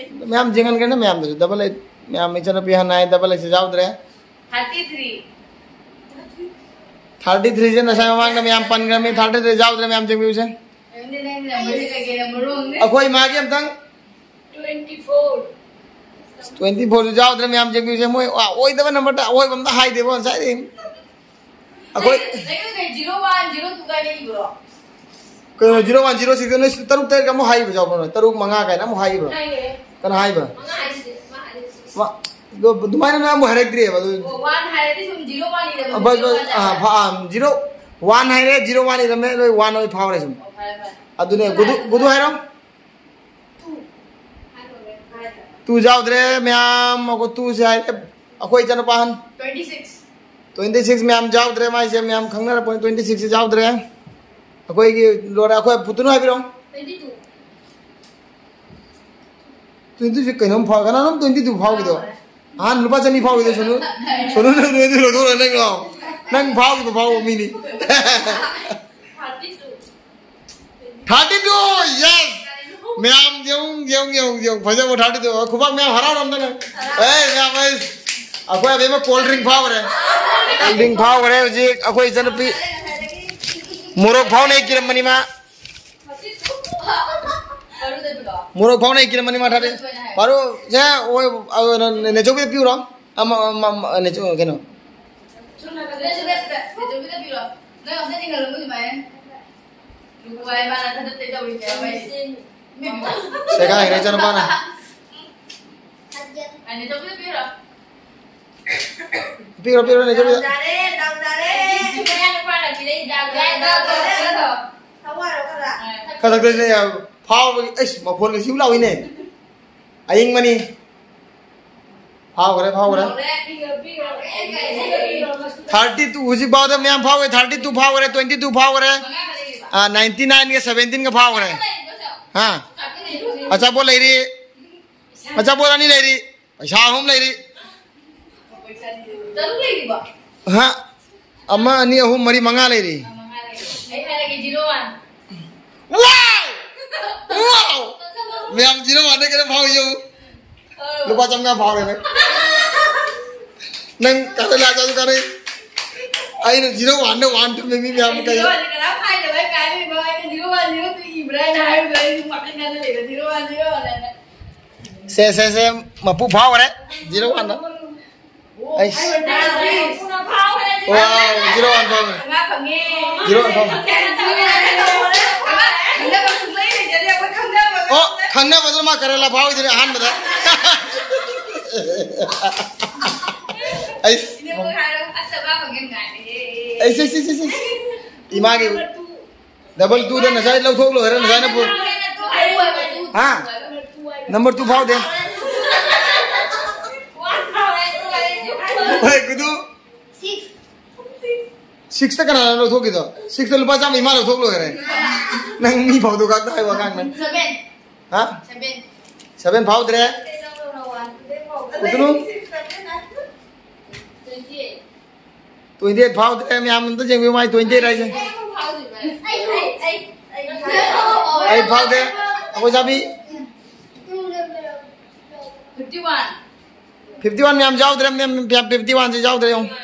ꯃꯌꯥꯝ ꯌꯦꯡꯍꯟꯒꯦꯅ ꯃꯌꯥꯝꯗꯁꯨ꯫ Double eight ꯃꯌꯥꯝ ꯏꯆꯟꯅꯨꯄꯤ ꯍꯅꯥꯏ double eight ꯁꯨ ꯌꯥꯎꯗ꯭ꯔꯦ꯫ Thirty three. Thirty three ꯁꯦ ꯉꯁꯥꯏ ꯃꯃꯥꯡꯗ ꯃꯌꯥꯝ ꯄꯟꯈ꯭ꯔꯃꯤ꯫ Thirty three ꯌꯥꯎꯗ꯭ꯔꯦ ꯃꯌꯥꯝ ꯌꯦꯡꯕꯤꯌꯨꯁꯦ꯫ ꯑꯩꯉꯣꯟꯗ ꯅꯪꯒꯤ number ꯁꯦ ꯀꯩꯀꯩ number ꯅꯣ ꯈꯪꯗꯦ꯫ ꯑꯩꯈꯣꯏ ꯏꯃꯥꯒꯤ ꯑꯝꯇꯪ꯫ Twenty four. Twenty four ꯁꯨ ꯌꯥꯎꯗ꯭ꯔꯦ ꯃꯌꯥꯝ ꯌꯦꯡꯕꯤꯌꯨꯁꯦ꯫ ꯃꯣꯏ ꯑꯣꯏꯗꯕ number ꯇ ꯑꯣꯏꯕ ꯑꯝꯇ ꯍꯥꯏꯗꯦꯕꯣ ꯉꯁꯥꯏꯗꯩ꯫ ꯑꯩꯈꯣꯏ ꯅꯪꯒꯤ ꯀꯩ zero one, zero two ꯀꯥꯏꯅ ꯏꯕ꯭ꯔꯣ? ꯀꯩꯅꯣ zero one, zero six ꯅꯣꯏ ꯇꯔꯨꯛ ꯇꯔꯦꯠ ꯑꯃꯨꯛ ꯍꯥꯏꯕ ꯌꯥꯎꯕ꯭ꯔꯣ? ꯅꯣꯏ ꯇꯔꯨꯛ ꯃꯉꯥ ꯀꯥꯏꯅ ꯑꯃꯨꯛ ꯍꯥꯏꯕ꯭ꯔꯣ? ꯍꯥꯏꯌꯦ꯫ ꯀꯅꯥ ꯍꯥꯏꯕ? ꯃꯉꯥ ꯍꯥꯏꯁꯦ, ꯃꯉꯥ ꯍꯥꯏꯁꯦ꯫ ꯃꯥ- ꯑꯗꯣ ꯑꯗꯨꯃꯥꯏꯅ ꯅꯪ ꯑꯃꯨꯛ ꯍꯥꯏꯔꯛꯇ꯭ꯔꯤꯑꯕ ꯑꯗꯨ꯫ ꯑꯣ, one ꯍꯥꯏꯔꯗꯤ ꯁꯨꯝ zero one ꯏꯔꯝꯃꯣ, ꯑ, ꯕꯁ, zero ꯕꯁ, one ꯑ, ꯍꯥꯏꯔꯗꯤ꯫ ꯐ-, ꯑ, zero one ꯍꯥꯏꯔꯦ, zero one ꯏꯔꯝꯃꯦ, ꯂꯣꯏ one ꯑꯣꯏ ꯐꯥꯎꯔꯦ ꯁꯨꯝ꯫ ꯑꯣ, ꯐꯔꯦ, ꯐꯔꯦ꯫ ꯑꯗꯨꯅꯦ ꯒꯨꯗꯨ, ꯒꯨꯗꯨ ꯍꯥꯏꯔꯣ꯫ Two. ꯍꯥꯏꯈ꯭ꯔꯦ, ꯍꯥꯏꯈ꯭ꯔꯦ꯫ Two ꯌꯥꯎꯗ꯭ꯔꯦ ꯃꯌꯥꯝ꯫ ꯑꯩꯈꯣꯏ two ꯁꯦ ꯍꯥꯏꯔꯦ꯫ ꯑꯩꯈꯣꯏ ꯏꯆꯥꯅꯨꯄꯥ ꯑꯍꯟ꯫ Twenty six. Twenty six ꯃꯌꯥꯝ ꯌꯥꯎꯗ꯭ꯔꯦ ꯃꯥꯏꯁꯦ ꯃꯌꯥꯝ ꯈꯪꯅꯔꯛꯄꯅꯤ꯫ Twenty six ꯁꯦ ꯌꯥꯎꯗ꯭ꯔꯦ꯫ ꯑꯩꯈꯣꯏꯒꯤ ꯂꯣꯏꯔꯦ꯫ ꯑꯩꯈꯣꯏ ꯄꯨꯇꯨꯅꯨ ꯍꯥꯏꯕꯤꯔꯣ꯫ Twenty two. Twenty six ꯀꯩꯅꯣꯝ ꯐꯥꯎ-, ꯀꯅꯥꯅꯣꯝ twenty two ꯐꯥꯎꯈꯤꯗꯣ? ꯑꯍꯥꯟ ꯂꯨꯄꯥ ꯆꯅꯤ ꯐꯥꯎꯈꯤꯗꯣ ꯁꯣꯅꯨ꯫ ꯁꯣꯅꯨ ꯅꯪ twenty two ꯂꯧꯊꯣꯛꯑꯣ ꯅꯪ ꯂꯥꯎ꯫ ꯅꯪ ꯐꯥꯎꯈꯤꯕ ꯐꯥꯎꯕ ꯃꯤꯅꯤ꯫ Thirty two. Thirty two, yes! ꯃꯌꯥꯝ ꯌꯦꯡꯉꯨ, ꯌꯦꯡꯉꯨ, ꯌꯦꯡꯉꯨ, ꯌꯦꯡꯉꯨ꯫ ꯐꯖꯕ thirty two꯫ ꯈꯨꯕꯥꯛ ꯃꯌꯥꯝ ꯍꯔꯥꯎꯔꯝꯗꯅ꯫ ꯑꯦ, ꯃꯌꯥꯝ, ꯑꯩ, ꯑꯩꯈꯣꯏ ꯑꯕꯦꯝꯃ cold drink ꯐꯥꯎꯈ꯭ꯔꯦ꯫ Cold drink ꯐꯥꯎꯈ꯭ꯔꯦ ꯍꯧꯖꯤꯛ꯫ ꯑꯩꯈꯣꯏ ꯏꯆꯟꯅꯨꯄꯤ ꯃꯣꯔꯣꯛ ꯐꯥꯎꯅ ꯍꯦꯛ ꯀꯤꯔꯝꯕꯅꯤ ꯃꯥ꯫ ꯃꯣꯔꯣꯛ ꯐꯥꯎꯅ ꯍꯦꯛ ꯀꯤꯔꯝꯕꯅꯤ ꯃꯥ thirty two꯫ ꯄꯥꯔꯨ, ꯁꯦ, ꯑꯣꯏ, ꯑ, ꯅꯦꯆꯧꯕꯤꯗ ꯄꯤꯌꯨꯔꯣ? ꯑꯃ, ꯑꯃ, ꯑꯃ, ꯅꯦꯆꯧ-, ꯀꯩꯅꯣ꯫ ꯁꯦꯒꯥꯏꯈ꯭ꯔꯦ ꯏꯆꯥꯅꯨꯄꯥꯅ꯫ ꯄꯤꯔꯣ, ꯄꯤꯔꯣ, ꯅꯦꯆꯧꯕꯤꯗ꯫ ꯈꯔ ꯈꯛꯇꯅꯦ ꯐꯥꯎꯕꯒꯤ, ꯑꯩꯁ, ꯃꯈꯣꯟꯒ ꯁꯤꯕꯨ ꯂꯥꯎꯏꯅꯦ꯫ ꯑꯌꯤꯡꯕꯅꯤ꯫ ꯐꯥꯎꯈ꯭ꯔꯦ, ꯐꯥꯎꯈ꯭ꯔꯦ꯫ ꯊꯥꯔꯇꯤ ꯇꯨ ꯍꯧꯖꯤꯛ ꯐꯥꯎꯗ ꯃꯌꯥꯝ ꯐꯥꯎꯈ꯭ꯔꯦ꯫ ꯊꯥꯔꯇꯤ ꯇꯨ ꯐꯥꯎꯈ꯭ꯔꯦ, ꯇ꯭ꯋꯦꯟꯇꯤ ꯇꯨ ꯐꯥꯎꯈ꯭ꯔꯦ꯫ ꯅꯥꯏꯟꯇꯤ ꯅꯥꯏꯟꯒ ꯁꯚꯦꯟꯇꯤꯟꯒ ꯐꯥꯎꯈ꯭ꯔꯦ꯫ ꯍꯥ? ꯑꯆꯥꯄꯣꯠ ꯂꯩꯔꯤ꯫ ꯑꯆꯥꯄꯣꯠ ꯑꯅꯤ ꯂꯩꯔꯤ꯫ ꯄꯩꯁꯥ ꯑꯍꯨꯝ ꯂꯩꯔꯤ꯫ ꯍꯥ? ꯑꯃ, ꯑꯅꯤ, ꯑꯍꯨꯝ, ꯃꯔꯤ, ꯃꯉꯥ ꯂꯩꯔꯤ꯫ ꯋꯥꯎ! ꯋꯥꯎ! ꯃꯌꯥꯝ ꯖꯤꯔꯣ ꯋꯥꯟꯗ ꯀꯩꯅꯣ ꯐꯥꯎꯏ ꯌꯦꯡꯉꯨ꯫ ꯂꯨꯄꯥ ꯆꯥꯝꯃꯉꯥ ꯐꯥꯎꯔꯦ ꯅꯪ꯫ ꯅꯪ ꯀꯥꯟꯅ ꯂꯥꯛ ꯆꯥꯁꯨ ꯀꯥꯟꯅꯩ꯫ ꯑꯩꯅ ꯖꯤꯔꯣ ꯋꯥꯟꯗ ꯋꯥꯟ ꯊꯝꯃꯦ ꯃꯤ ꯃꯌꯥꯝ ꯀꯩ꯫ ꯖꯤꯔꯣ ꯋꯥꯟꯗ ꯀꯅꯥꯝ ꯍꯥꯏꯗꯕ ꯀꯥꯏꯗꯩꯅꯣ? ꯑꯩꯅ ꯖꯤꯔꯣ ꯋꯥꯟ ꯖꯤꯔꯣ ꯇꯨ ꯏꯕ꯭ꯔꯥ ꯍꯥꯏꯅ ꯍꯥꯏꯕꯗꯣ ꯑꯩꯁꯨ ꯄꯥꯈꯠꯅ ꯂꯩꯕ ꯖꯤꯔꯣ ꯋꯥꯟ ꯖꯤꯔꯣ ꯋꯥꯟ ꯍꯥꯏꯅ꯫ ꯁꯦ, ꯁꯦ, ꯁꯦ, ꯃꯄꯨ ꯐꯥꯎꯈ꯭ꯔꯦ꯫ ꯖꯤꯔꯣ ꯋꯥꯟꯗ꯫ ꯑꯩꯁ꯫ ꯋꯥꯎ, ꯖꯤꯔꯣ ꯋꯥꯟ ꯐꯥꯎꯈ꯭ꯔꯦ꯫ ꯖꯤꯔꯣ ꯋꯥꯟ ꯐꯥꯎꯈ꯭ꯔꯦ꯫ ꯑꯣ, ꯈꯪꯅꯕꯗꯨꯅ ꯃꯥ ꯀꯔꯦꯂꯥ ꯐꯥꯎꯈꯤꯗꯨꯅꯦ ꯑꯍꯥꯟꯕꯗ꯫ ꯑꯩꯁ꯫ ꯑꯩꯁ, ꯑꯩꯁ, ꯑꯩꯁ, ꯑꯩꯁ, ꯑꯩꯁ꯫ ꯏꯃꯥꯒꯤ ꯗꯕꯜ ꯇꯨꯗ ꯉꯁꯥꯏ ꯂꯧꯊꯣꯛ ꯂꯣꯏꯔꯦ, ꯉꯁꯥꯏꯅ ꯄꯨ-, ꯍꯥ? ꯅꯝꯕꯔ ꯇꯨ ꯐꯥꯎꯗꯦ꯫ ꯍꯣꯏ, ꯒꯨꯗꯨ꯫ ꯁꯤꯛꯁꯇ ꯀꯅꯥꯅ ꯂꯧꯊꯣꯛꯈꯤꯗꯣ? ꯁꯤꯛꯁꯇ ꯂꯨꯄꯥ ꯆꯥꯝꯃ ꯏꯃꯥ ꯂꯧꯊꯣꯛ ꯂꯣꯏꯔꯦ꯫ ꯅꯪ ꯃꯤ ꯐꯥꯎꯗꯣꯛ ꯈꯛꯇ ꯍꯥꯏꯕ ꯑꯉꯥꯡ ꯅꯪ꯫ ꯁꯚꯦꯟ꯫ ꯍꯥ? ꯁꯚꯦꯟ꯫ ꯁꯚꯦꯟ ꯐꯥꯎꯗ꯭ꯔꯦ꯫ ꯎꯗꯨꯅꯨ꯫ Twenty eight. ꯇ꯭ꯋꯦꯟꯇꯤ ꯑꯩꯠ ꯐꯥꯎꯗ꯭ꯔꯦ, ꯃꯌꯥꯝ ꯑꯝꯇ ꯌꯦꯡꯕꯤꯌꯨ, ꯃꯥꯏ ꯇ꯭ꯋꯦꯟꯇꯤ ꯑꯩꯠ ꯍꯥꯏꯁꯦ꯫ ꯑꯩ, ꯑꯩ, ꯑꯩ, ꯑꯩ, ꯑꯩ, ꯑꯩ ꯐꯥꯎꯗꯦ꯫ ꯑꯩꯈꯣꯏ ꯆꯥꯕꯤ꯫ Fifty one. ꯐꯤꯐꯇꯤ ꯋꯥꯟ ꯃꯌꯥꯝ ꯌꯥꯎꯗ꯭ꯔꯦ, ꯃꯌꯥꯝ ꯐꯤꯐꯇꯤ ꯋꯥꯟꯁꯦ ꯌꯥꯎꯗ꯭ꯔꯦ, ꯌꯦꯡꯉꯨ꯫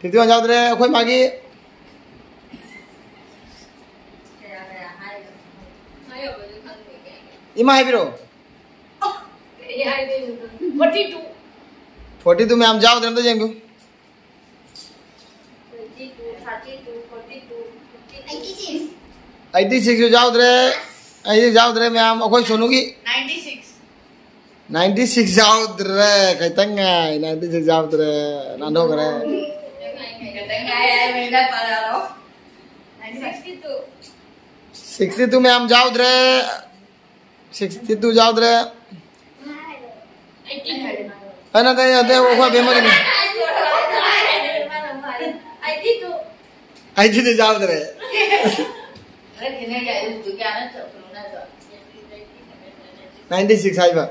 ꯐꯤꯐꯇꯤ ꯋꯥꯟ ꯌꯥꯎꯗ꯭ꯔꯦ, ꯑꯩꯈꯣꯏ ꯃꯥꯒꯤ꯫ ꯏꯃꯥ ꯍꯥꯏꯕꯤꯔꯛꯑꯣ꯫ Forty two. ꯐꯣꯔꯇꯤ ꯇꯨ ꯃꯌꯥꯝ ꯌꯥꯎꯗ꯭ꯔꯦ, ꯑꯝꯇ ꯌꯦꯡꯕꯤꯌꯨ꯫ ꯑꯩꯠꯇꯤ ꯁꯤꯛꯁꯁꯨ ꯌꯥꯎꯗ꯭ꯔꯦ꯫ ꯑꯩꯠꯇꯤ ꯁꯤꯛꯁ ꯌꯥꯎꯗ꯭ꯔꯦ ꯃꯌꯥꯝ, ꯑꯩꯈꯣꯏ ꯁꯣꯅꯨꯒꯤ꯫ Ninety six. ꯅꯥꯏꯟꯇꯤ ꯁꯤꯛꯁ ꯌꯥꯎꯗ꯭ꯔꯦ, ꯈꯤꯇꯪ ꯉꯥꯏ꯫ ꯅꯥꯏꯟꯇꯤ ꯁꯤꯛꯁ ꯌꯥꯎꯗ꯭ꯔꯦ, ꯅꯥꯟꯊꯣꯛꯈ꯭ꯔꯦ꯫ ꯈꯤꯇꯪ ꯉꯥꯏ ꯍꯥꯏꯕꯅꯤꯗ, ꯄꯥꯔꯛꯑꯣ꯫ Sixty two. ꯁꯤꯛꯁꯇꯤ ꯇꯨ ꯃꯌꯥꯝ ꯌꯥꯎꯗ꯭ꯔꯦ꯫ ꯁꯤꯛꯁꯇꯤ ꯇꯨ ꯌꯥꯎꯗ꯭ꯔꯦ꯫ Eighty two. ꯑ, ꯅꯠꯇꯦ, ꯅꯠꯇꯦ, ꯑꯩꯈꯣꯏ ꯑꯕꯦꯝꯃꯒꯤꯅꯤ꯫ ꯑꯩꯗꯤ ꯌꯥꯎꯗ꯭ꯔꯦ꯫ ꯅꯥꯏꯟꯇꯤ ꯁꯤꯛꯁ ꯍꯥꯏꯕ꯫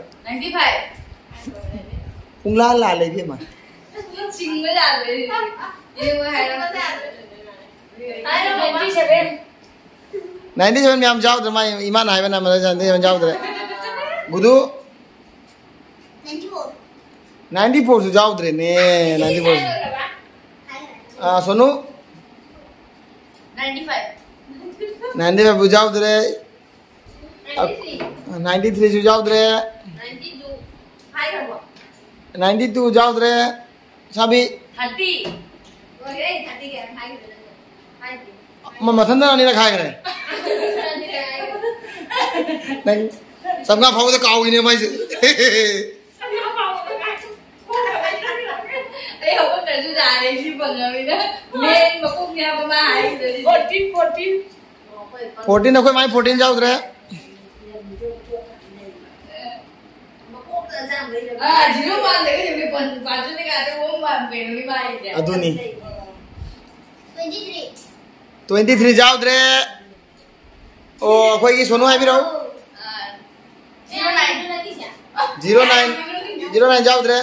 ꯄꯨꯡꯂꯥ ꯂꯥꯜꯂꯦ ꯏꯕꯦꯝꯃ꯫ ꯅꯥꯏꯟꯇꯤ ꯁꯚꯦꯟ ꯃꯌꯥꯝ ꯌꯥꯎꯗ꯭ꯔꯦ, ꯃꯥ ꯏꯃꯥꯅ ꯍꯥꯏꯕ ꯅꯝꯕꯔ ꯅꯥꯏꯟꯇꯤ ꯁꯚꯦꯟ ꯌꯥꯎꯗ꯭ꯔꯦ꯫ ꯒꯨꯗꯨ꯫ ꯅꯥꯏꯟꯇꯤ ꯐꯣꯔꯁꯨ ꯌꯥꯎꯗ꯭ꯔꯦꯅꯦ꯫ Ninety four. ꯑꯥ, ꯁꯣꯅꯨ꯫ Ninety five. ꯅꯥꯏꯟꯇꯤ ꯐꯥꯏꯚꯁꯨ ꯌꯥꯎꯗ꯭ꯔꯦ꯫ ꯅꯥꯏꯟꯇꯤ ꯊ꯭ꯔꯤꯁꯨ ꯌꯥꯎꯗ꯭ꯔꯦ꯫ ꯅꯥꯏꯟꯇꯤ ꯇꯨ ꯌꯥꯎꯗ꯭ꯔꯦ꯫ ꯁꯥꯕꯤ꯫ ꯃ-, ꯃꯊꯟꯇ ꯑꯅꯤꯔꯛ ꯍꯥꯏꯈ꯭ꯔꯦ꯫ ꯅꯪ ꯆꯥꯝꯃꯉꯥ ꯐꯥꯎꯕꯗ ꯀꯥꯎꯏꯅꯦ ꯃꯥꯏꯁꯦ꯫ ꯑꯩ ꯍꯧꯒꯠꯇ꯭ꯔꯁꯨ ꯌꯥꯔꯦ, ꯁꯤ ꯐꯪꯉꯕꯅꯤꯅ꯫ ꯃꯦꯟ ꯃꯀꯣꯛꯅꯦ ꯍꯥꯏꯕ ꯃꯥ ꯍꯥꯏꯔꯤꯗꯨꯗꯤ꯫ Fourteen, fourteen. ꯐꯣꯔꯇꯤꯟ, ꯑꯩꯈꯣꯏ ꯃꯥꯏ ꯐꯣꯔꯇꯤꯟ ꯌꯥꯎꯗ꯭ꯔꯦ꯫ ꯑꯥ, ꯖꯤꯔꯣ ꯋꯥꯟꯗꯒꯤ ꯍꯧꯖꯤꯛ ꯄꯟ-, ꯄꯥꯟꯖꯤꯅ ꯀꯥꯁꯦ ꯑꯣꯝ ꯄꯥꯟ ꯀꯩꯅꯣꯒꯤ ꯃꯥꯏꯁꯦ꯫ ꯑꯗꯨꯅꯤ꯫ ꯇ꯭ꯋꯦꯟꯇꯤ ꯊ꯭ꯔꯤ ꯌꯥꯎꯗ꯭ꯔꯦ꯫ ꯑꯣ, ꯑꯩꯈꯣꯏꯒꯤ ꯁꯣꯅꯨ ꯍꯥꯏꯕꯤꯔꯛꯎ꯫ Zero nine. Zero nine. Zero nine ꯌꯥꯎꯗ꯭ꯔꯦ꯫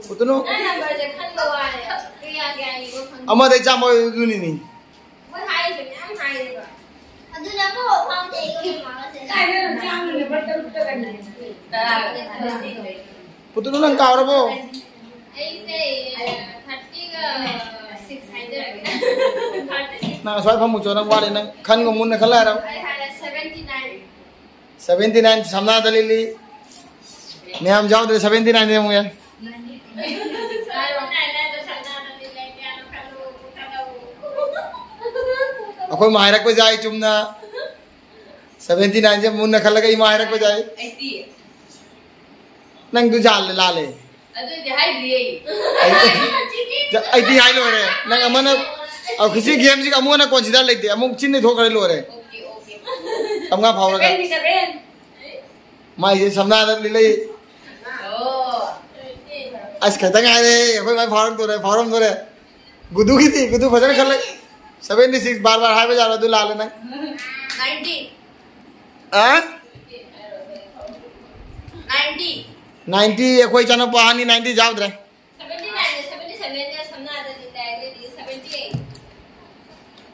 ꯄꯨꯇꯨꯅꯨ꯫ ꯅꯪ ꯅꯝꯕꯔꯁꯦ ꯈꯟꯕ ꯋꯥꯔꯦ꯫ ꯀꯌꯥ ꯀꯌꯥꯒꯤꯅꯣ ꯈꯪꯗꯦ꯫ ꯑꯃꯗꯩ ꯆꯥꯝꯃ ꯑꯣꯏꯗꯣꯏꯅꯤꯅꯦ꯫ ꯃꯣꯏ ꯍꯥꯏꯔꯤꯁꯦ ꯃꯌꯥꯝ ꯍꯥꯏꯔꯦꯕ꯫ ꯑꯗꯨꯅ ꯑꯃꯐꯥꯎ ꯐꯥꯎꯗꯦ ꯑꯩꯒ ꯃꯃꯥꯒꯁꯦ꯫ ꯀꯥꯏꯗꯩꯅꯣ ꯆꯥꯝꯃ ꯅꯝꯕꯔ ꯇꯔꯨꯛꯇꯒꯅꯦ꯫ ꯇꯔꯥꯒ ꯇꯔꯥ꯫ ꯄꯨꯇꯨꯅꯨ, ꯅꯪ ꯀꯥꯎꯔꯕꯣ? ꯑꯩꯁꯦ, ꯊꯥꯔꯇꯤꯒ ꯁꯤꯛꯁ ꯍꯥꯏꯖꯔꯒꯦ꯫ Thirty six. ꯅꯪ ꯑꯁ꯭ꯋꯥꯏ ꯐꯝꯃꯨ ꯆꯣ, ꯅꯪ ꯋꯥꯠꯂꯤ, ꯅꯪ ꯈꯟꯒ ꯃꯨꯟꯅ ꯈꯜꯂ ꯍꯥꯏꯔꯣ꯫ ꯑꯩ ꯍꯥꯏꯔꯦ, ꯁꯚꯦꯟꯇꯤ ꯅꯥꯏꯟ꯫ ꯁꯚꯦꯟꯇꯤ ꯅꯥꯏꯟ ꯁꯝꯅꯥꯗ ꯂꯤꯂꯤ꯫ ꯃꯌꯥꯝ ꯌꯥꯎꯗ꯭ꯔꯦ, ꯁꯚꯦꯟꯇꯤ ꯅꯥꯏꯟ ꯌꯦꯡꯉꯨ ꯌꯥꯅꯤ꯫ ꯑꯩꯈꯣꯏ ꯃꯥ ꯍꯥꯏꯔꯛꯄ ꯌꯥꯏ ꯆꯨꯝꯅ꯫ ꯁꯚꯦꯟꯇꯤ ꯅꯥꯏꯟꯁꯦ ꯃꯨꯟꯅ ꯈꯜꯂꯒ ꯏꯃꯥ ꯍꯥꯏꯔꯛꯄ ꯌꯥꯏ꯫ ꯑꯩꯠꯇꯤ꯫ ꯅꯪꯗꯨ ꯖꯥꯜꯂꯦ, ꯂꯥꯜꯂꯦ꯫ ꯑꯗꯨꯗꯤ ꯍꯥꯏꯗ꯭ꯔꯤꯌꯦ꯫ ꯑꯩꯠꯇꯤ ꯍꯥꯏ ꯂꯣꯏꯔꯦ꯫ ꯅꯪ ꯑꯃꯅ, ꯑ, ꯍꯧꯖꯤꯛ ꯒꯦꯝꯁꯤꯒ ꯑꯃꯨꯛ ꯍꯟꯅ ꯀꯣꯟꯁꯤꯗ ꯂꯩꯇꯦ꯫ ꯑꯃꯨꯛ ꯆꯤꯟꯅ ꯊꯣꯛꯈ꯭ꯔꯦ, ꯂꯣꯏꯔꯦ꯫ Okay, okay. ꯆꯥꯝꯃꯉꯥ ꯐꯥꯎꯔꯒ꯫ Seventy seven. ꯃꯥꯏꯁꯦ ꯁꯝꯅꯥꯗ ꯂꯩ꯫ ꯑꯣ꯫ ꯑꯁ, ꯈꯤꯇꯪ ꯉꯥꯏꯔꯦ, ꯑꯩꯈꯣꯏ ꯃꯥꯏ ꯐꯥꯎꯔꯝꯗꯣꯔꯦ, ꯐꯥꯎꯔꯝꯗꯣꯔꯦ꯫ ꯒꯨꯗꯨꯒꯤꯗꯤ, ꯒꯨꯗꯨ ꯐꯖꯅ ꯈꯜꯂꯦ꯫ Seventy six ꯕꯥꯔ ꯕꯥꯔ ꯍꯥꯏꯕ ꯌꯥꯔꯣꯏ, ꯑꯗꯨ ꯂꯥꯜꯂꯦ ꯅꯪ꯫ Ninety꯫ ꯑ? Ninety꯫ Ninety, ꯑꯩꯈꯣꯏ ꯏꯆꯥꯅꯨꯄꯥ ꯑꯍꯟꯒꯤ ninety ꯌꯥꯎꯗ꯭ꯔꯦ꯫ Seventy nine, seventy seven ꯁꯝꯅꯥꯗ ꯂꯤꯠꯂꯦ, ꯑꯗꯨꯗꯤ seventy eight꯫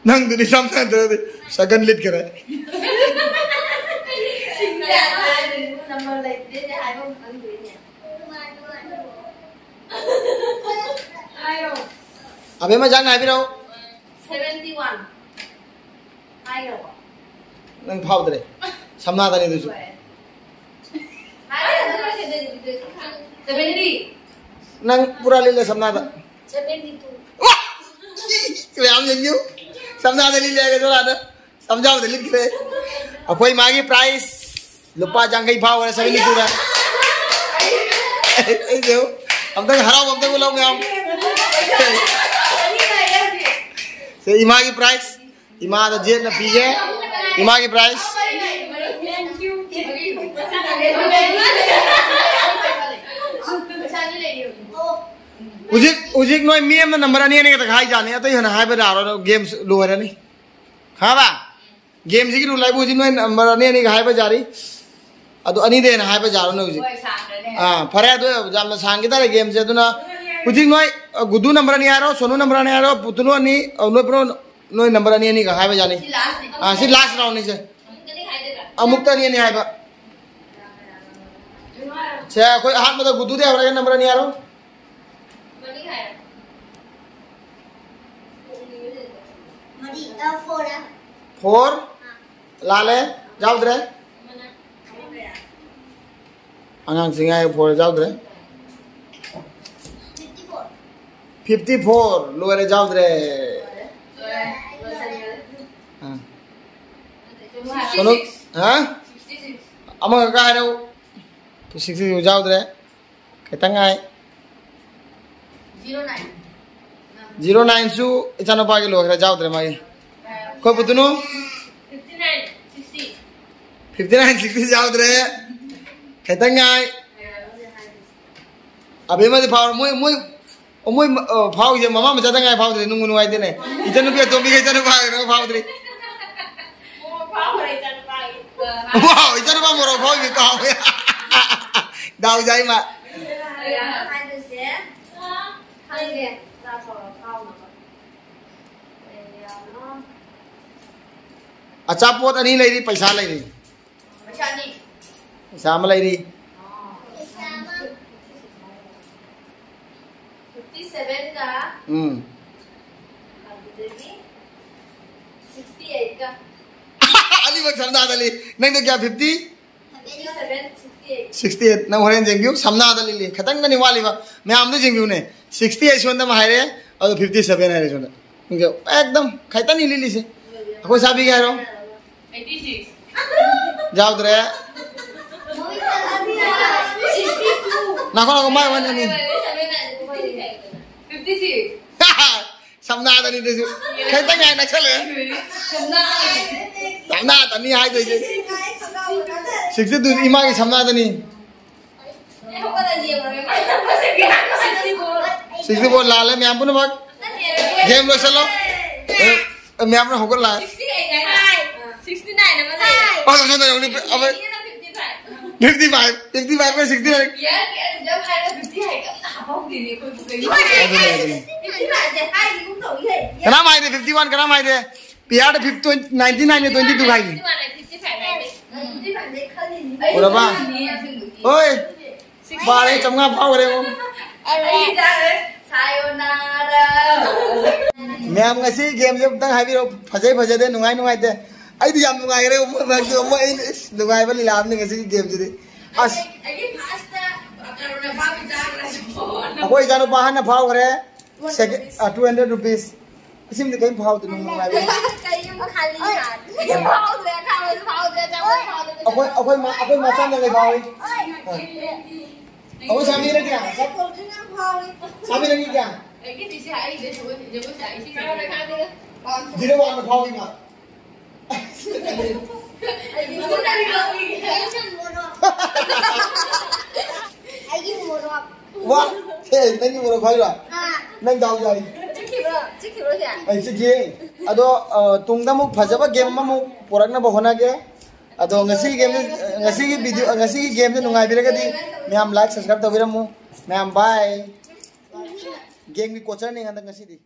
ꯅꯪꯗꯨꯗꯤ ꯁꯝꯅꯥꯗꯗꯤ ꯁꯒꯟ ꯂꯤꯠꯈ꯭ꯔꯦ꯫ ꯁꯤꯡꯗ ꯍꯥꯏꯔꯗꯤ ꯅꯝꯕꯔ ꯂꯩꯇ꯭ꯔꯦꯅꯦ ꯍꯥꯏꯕ ꯑꯃ ꯈꯪꯗꯣꯏꯅꯦ꯫ ꯑꯕꯦꯝꯃ, ꯖꯥꯟ ꯍꯥꯏꯕꯤꯔꯛꯑꯣ꯫ Seventy one꯫ ꯍꯥꯏꯈ꯭ꯔꯕꯣ? ꯅꯪ ꯐꯥꯎꯗ꯭ꯔꯦ꯫ ꯁꯝꯅꯥꯗꯅꯤ ꯑꯗꯨꯁꯨ꯫ ꯍꯥꯏꯈ꯭ꯔꯕꯣ? Seventy꯫ ꯅꯪ ꯄꯨꯔꯥ ꯂꯤꯠꯂꯦ ꯁꯝꯅꯥꯗ꯫ Seventy two꯫ ꯋꯥ! ꯃꯌꯥꯝ ꯌꯦꯡꯕꯤꯌꯨ꯫ ꯁꯝꯅꯥꯗ ꯂꯤꯠꯂꯦ ꯍꯥꯏꯒ ꯁꯣꯔꯥꯗ꯫ ꯁꯝꯖꯥꯎꯗ ꯂꯤꯠꯈ꯭ꯔꯦ꯫ ꯑꯩꯈꯣꯏ ꯃꯥꯒꯤ prize ꯂꯨꯄꯥ ꯌꯥꯡꯈꯩ ꯐꯥꯎꯔꯦ, seventy two ꯗ꯫ ꯑꯩꯁꯨ ꯑꯝꯇꯪ ꯍꯔꯥꯎꯕ ꯑꯝꯇꯪ ꯎꯠꯂꯧ ꯃꯌꯥꯝ꯫ ꯁꯦ, ꯏꯃꯥꯒꯤ prize꯫ ꯏꯃꯥꯗ ꯖꯦꯠꯅ ꯄꯤꯒꯦ꯫ ꯏꯃꯥꯒꯤ prize꯫ ꯍꯧꯖꯤꯛ, ꯍꯧꯖꯤꯛ ꯅꯣꯏ ꯃꯤ ꯑꯃꯅ ꯅꯝꯕꯔ ꯑꯅꯤ ꯑꯅꯤ ꯈꯛꯇ ꯍꯥꯏꯖꯥꯅꯤ, ꯑꯇꯩ ꯍꯦꯟꯅ ꯍꯥꯏꯕ ꯌꯥꯔꯣꯏ, ꯒꯦꯝ ꯂꯣꯏꯔꯅꯤ꯫ ꯈꯪꯉꯕ? ꯒꯦꯝꯁꯤꯒꯤ ꯔꯨꯜ ꯍꯥꯏꯕꯨ ꯍꯧꯖꯤꯛ ꯅꯣꯏ ꯅꯝꯕꯔ ꯑꯅꯤ ꯑꯅꯤꯒ ꯍꯥꯏꯕ ꯌꯥꯔꯤ꯫ ꯑꯗꯣ ꯑꯅꯤꯗꯩ ꯍꯦꯟꯅ ꯍꯥꯏꯕ ꯌꯥꯔꯣꯏ ꯅꯣꯏ ꯍꯧꯖꯤꯛ꯫ ꯍꯣꯏ, ꯁꯥꯡꯈ꯭ꯔꯅꯦ꯫ ꯑꯥ, ꯐꯔꯦ, ꯑꯗꯨ ꯌꯥꯝꯅ ꯁꯥꯡꯈꯤ ꯇꯥꯔꯦ ꯒꯦꯝꯁꯦ꯫ ꯑꯗꯨꯅ ꯍꯧꯖꯤꯛ ꯅꯣꯏ, ꯑ, ꯒꯨꯗꯨ ꯅꯝꯕꯔ ꯑꯅꯤ ꯍꯥꯏꯔꯣ, ꯁꯣꯅꯨ ꯅꯝꯕꯔ ꯑꯅꯤ ꯍꯥꯏꯔꯣ, ꯄꯨꯇꯨꯅꯨ ꯑꯅꯤ, ꯑ, ꯅꯣꯏ ꯄꯨꯝꯅꯃꯛ ꯅꯣꯏ ꯅꯝꯕꯔ ꯑꯅꯤ ꯑꯅꯤꯒ ꯍꯥꯏꯕ ꯌꯥꯅꯤ꯫ ꯁꯤ ꯂꯥꯁꯅꯦ꯫ ꯑꯥ, ꯁꯤ ꯂꯥꯁ ꯔꯥꯎꯟꯅꯤꯁꯦ꯫ ꯑꯃꯨꯛꯇꯅꯤ ꯍꯥꯏꯗꯣꯏꯕ꯫ ꯑꯃꯨꯛꯇ ꯑꯅꯤ ꯑꯅꯤ ꯍꯥꯏꯕ꯫ ꯁꯦ, ꯑꯩꯈꯣꯏ ꯑꯍꯥꯟꯕꯗ ꯒꯨꯗꯨꯗꯤ ꯍꯧꯔꯒ ꯅꯝꯕꯔ ꯑꯅꯤ ꯍꯥꯏꯔꯣ꯫ ꯃꯅꯤ ꯍꯥꯏꯔꯣ꯫ ꯃꯔꯤ, ꯑ, four꯫ Four? ꯂꯥꯜꯂꯦ, ꯌꯥꯎꯗ꯭ꯔꯦ꯫ ꯑꯉꯥꯡꯁꯤꯡ ꯍꯥꯏ four ꯌꯥꯎꯗ꯭ꯔꯦ꯫ Fifty four꯫ Fifty four, ꯂꯣꯏꯔꯦ, ꯌꯥꯎꯗ꯭ꯔꯦ꯫ ꯑꯥ꯫ ꯁꯣꯅꯨ, ꯍꯥ? ꯑꯃꯈꯛ ꯍꯥꯏꯔꯛꯎ꯫ Sixty six ꯌꯥꯎꯗ꯭ꯔꯦ꯫ ꯈꯤꯇꯪ ꯉꯥꯏ꯫ Zero nine꯫ Zero nine ꯁꯨ ꯏꯆꯥꯅꯨꯄꯥꯒꯤ ꯂꯣꯏꯈ꯭ꯔꯦ, ꯌꯥꯎꯗ꯭ꯔꯦ ꯃꯥꯒꯤ꯫ ꯑꯩꯈꯣꯏ ꯄꯨꯇꯨꯅꯨ? Fifty nine, sixty꯫ Fifty nine, sixty ꯌꯥꯎꯗ꯭ꯔꯦ꯫ ꯈꯤꯇꯪ ꯉꯥꯏ꯫ ꯑꯕꯦꯝꯃꯗꯤ ꯐꯥꯎꯔ ꯃꯣꯏ ꯃꯣꯏ ꯑꯣ, ꯃꯣꯏ ꯐꯥꯎꯁꯦ ꯃꯃꯥ ꯃꯆꯥꯗ ꯉꯥꯏ ꯐꯥꯎꯗ꯭ꯔꯦ, ꯅꯨꯡꯕꯨ ꯅꯨꯡꯉꯥꯏꯇꯦꯅꯦ꯫ ꯏꯆꯟꯅꯨꯄꯤ ꯑꯇꯣꯝꯕꯤꯒ ꯏꯆꯟꯅꯨꯄꯥꯒ ꯐꯥꯎꯗ꯭ꯔꯤ꯫ ꯋꯥꯎ, ꯏꯆꯟꯅꯨꯄꯥ ꯃꯣꯔꯣꯛ ꯐꯥꯎꯁꯦ ꯀꯥꯎꯋꯦ꯫ ꯗꯥꯎ ꯌꯥꯏ ꯃꯥ꯫ ꯑꯆꯥꯄꯣꯠ ꯑꯅꯤ ꯂꯩꯔꯤ, ꯄꯩꯁꯥ ꯂꯩꯔꯤ꯫ ꯄꯩꯁꯥ ꯑꯃ ꯂꯩꯔꯤ꯫ ꯎꯝ꯫ ꯑꯅꯤꯃꯛ ꯁꯝꯅꯥꯗ ꯂꯩ꯫ ꯅꯪꯗꯣ ꯀꯌꯥ? ꯐꯤꯐꯇꯤ? Sixty eight. ꯅꯪ ꯍꯣꯔꯦꯟ ꯌꯦꯡꯕꯤꯌꯨ, ꯁꯝꯅꯥꯗ ꯂꯤꯜꯂꯤ꯫ ꯈꯤꯇꯪꯗꯅꯤ ꯋꯥꯠꯂꯤꯕ꯫ ꯃꯌꯥꯝꯗꯣ ꯌꯦꯡꯕꯤꯌꯨꯅꯦ꯫ ꯁꯤꯛꯁꯇꯤ ꯑꯩꯠ ꯁꯣꯝꯗ ꯑꯃ ꯍꯥꯏꯔꯦ, ꯑꯗꯣ ꯐꯤꯐꯇꯤ ꯁꯚꯦꯟ ꯍꯥꯏꯔꯦ ꯁꯣꯝꯗ꯫ ꯌꯦꯡꯕꯤꯌꯨ꯫ ꯑꯦꯛꯗꯝ ꯈꯤꯇꯪꯅꯤ ꯂꯤꯜꯂꯤꯁꯦ꯫ ꯑꯩꯈꯣꯏ ꯁꯥꯕꯤꯒꯦ ꯍꯥꯏꯔꯣ? ꯌꯥꯎꯗ꯭ꯔꯦ꯫ ꯅꯥꯈꯣ, ꯅꯥꯈꯣ, ꯃꯥꯏ ꯋꯥꯅꯤ꯫ ꯁꯝꯅꯥꯗꯅꯤ ꯑꯗꯨꯁꯨ꯫ ꯈꯤꯇꯪ ꯉꯥꯏ ꯅꯛꯁꯜꯂꯛꯑꯦ꯫ ꯁꯝꯅꯥꯗꯅꯤ ꯍꯥꯏꯗꯣꯏꯁꯦ꯫ ꯁꯤꯛꯁꯇꯤ ꯇꯨ ꯏꯃꯥꯒꯤ ꯁꯝꯅꯥꯗꯅꯤ꯫ ꯁꯤꯛꯁꯇꯤ ꯐꯣꯔ ꯂꯥꯜꯂꯦ ꯃꯌꯥꯝ ꯄꯨꯝꯅꯃꯛ꯫ ꯒꯦꯝ ꯂꯣꯏꯁꯜꯂꯣ꯫ ꯑꯦ, ꯃꯌꯥꯝ ꯄꯨꯝꯅꯃꯛ ꯍꯧꯒꯠꯂꯛꯑꯦ꯫ ꯁꯤꯛꯁꯇꯤ ꯅꯥꯏꯟ ꯑꯃ ꯂꯩꯔꯦ꯫ ꯑꯣ, ꯁꯣꯝꯗ ꯌꯦꯡꯉꯨꯅꯦ, ꯑꯃ fifty five. Fifty five, fifty five. ꯑꯗꯨꯅꯦ, ꯑꯗꯨꯅꯦ꯫ ꯀꯅꯥꯝ ꯍꯥꯏꯗꯦ, ꯐꯤꯐꯇꯤ ꯋꯥꯟ ꯀꯅꯥꯝ ꯍꯥꯏꯗꯦ꯫ ꯄꯤꯌꯥꯔꯗ fifty, ninety nine twenty two ꯍꯥꯏꯒꯤ꯫ ꯎꯔꯕ? ꯍꯣꯏ꯫ ꯕꯥꯔ ꯆꯥꯝꯃꯉꯥ ꯐꯥꯎꯈ꯭ꯔꯦ, ꯏꯕꯨꯡ꯫ ꯃꯌꯥꯝ ꯉꯁꯤ ꯒꯦꯝꯁꯦ ꯑꯝꯇꯪ ꯍꯥꯏꯕꯤꯔꯛꯑꯣ꯫ ꯐꯖꯩ ꯐꯖꯗꯦ, ꯅꯨꯡꯉꯥꯏ ꯅꯨꯡꯉꯥꯏꯇꯦ꯫ ꯑꯩꯗꯤ ꯌꯥꯝ ꯅꯨꯡꯉꯥꯏꯈ꯭ꯔꯦ, ꯃꯣꯏ ꯃꯔꯛꯇ ꯑꯃꯨꯛ ꯑꯩꯅ, ꯏꯁ, ꯅꯨꯡꯉꯥꯏꯕ ꯂꯤꯂꯥ ꯑꯃꯅꯤ ꯉꯁꯤꯒꯤ ꯒꯦꯝꯁꯤꯗꯤ꯫ ꯑꯁ꯫ ꯑꯩꯈꯣꯏ ꯏꯆꯥꯅꯨꯄꯥ ꯑꯍꯟꯅ ꯐꯥꯎꯈ꯭ꯔꯦ꯫ ꯁꯦꯀꯦꯟ, ꯑ, ꯇꯨ ꯍꯟꯗ꯭ꯔꯦꯠ ꯔꯨꯄꯤꯁ꯫ ꯑꯁꯤꯝꯗꯤ ꯀꯔꯤꯝ ꯐꯥꯎꯗꯦ, ꯅꯨꯡ ꯅꯨꯡꯉꯥꯏꯕ꯫ ꯀꯔꯤꯝ ꯈꯜꯂꯤ ꯍꯥꯏ꯫ ꯐꯥꯎꯗ꯭ꯔꯦ, ꯈꯥꯎꯗ꯭ꯔꯦ, ꯐꯥꯎꯗ꯭ꯔꯦ, ꯆꯥꯎꯈꯠ ꯐꯥꯎꯗ꯭ꯔꯦ꯫ ꯑꯩꯈꯣꯏ, ꯑꯩꯈꯣꯏ ꯃꯥ-, ꯑꯩꯈꯣꯏ ꯃꯆꯥꯅ ꯂꯩ ꯐꯥꯎꯏ꯫ ꯑ꯫ ꯑꯩꯈꯣꯏ ꯁꯥꯕꯤꯅ ꯀꯌꯥ? ꯁꯥꯕꯤꯅ ꯀꯌꯥ? ꯖꯤꯔꯣ ꯋꯥꯟꯗ ꯐꯥꯎꯏ ꯃꯥ꯫ ꯑꯩꯒꯤ ꯃꯣꯔꯣꯛ꯫ ꯋꯥ! ꯍꯦ, ꯅꯪꯒꯤ ꯃꯣꯔꯣꯛ ꯈ꯭ꯋꯥꯏꯔꯣ? ꯅꯪ ꯗꯥꯎ ꯌꯥꯏ꯫ ꯆꯤꯛꯈꯤꯕ꯭ꯔꯣ? ꯆꯤꯛꯈꯤꯕ꯭ꯔꯣ ꯁꯦ? ꯑꯩ ꯆꯤꯛꯈꯤ꯫ ꯑꯗꯣ, ꯑ, ꯇꯨꯡꯗ ꯑꯃꯨꯛ ꯐꯖꯕ ꯒꯦꯝ ꯑꯃꯃꯨꯛ ꯄꯨꯔꯛꯅꯕ ꯍꯣꯠꯅꯒꯦ꯫ ꯑꯗꯣ ꯉꯁꯤꯒꯤ ꯒꯦꯝꯁꯦ, ꯉꯁꯤꯒꯤ ꯚꯤꯗꯤꯑꯣ, ꯉꯁꯤꯒꯤ ꯒꯦꯝꯁꯦ ꯅꯨꯡꯉꯥꯏꯕꯤꯔꯒꯗꯤ ꯃꯌꯥꯝ ꯂꯥꯏꯛ, ꯁꯕꯁꯀ꯭ꯔꯥꯏꯕ ꯇꯧꯕꯤꯔꯝꯃꯨ꯫ ꯃꯌꯥꯝ ꯕꯥꯏ꯫ ꯒꯦꯝꯒꯤ ꯀꯣꯆꯔꯅꯤ ꯍꯟꯗꯛ ꯉꯁꯤꯗꯤ꯫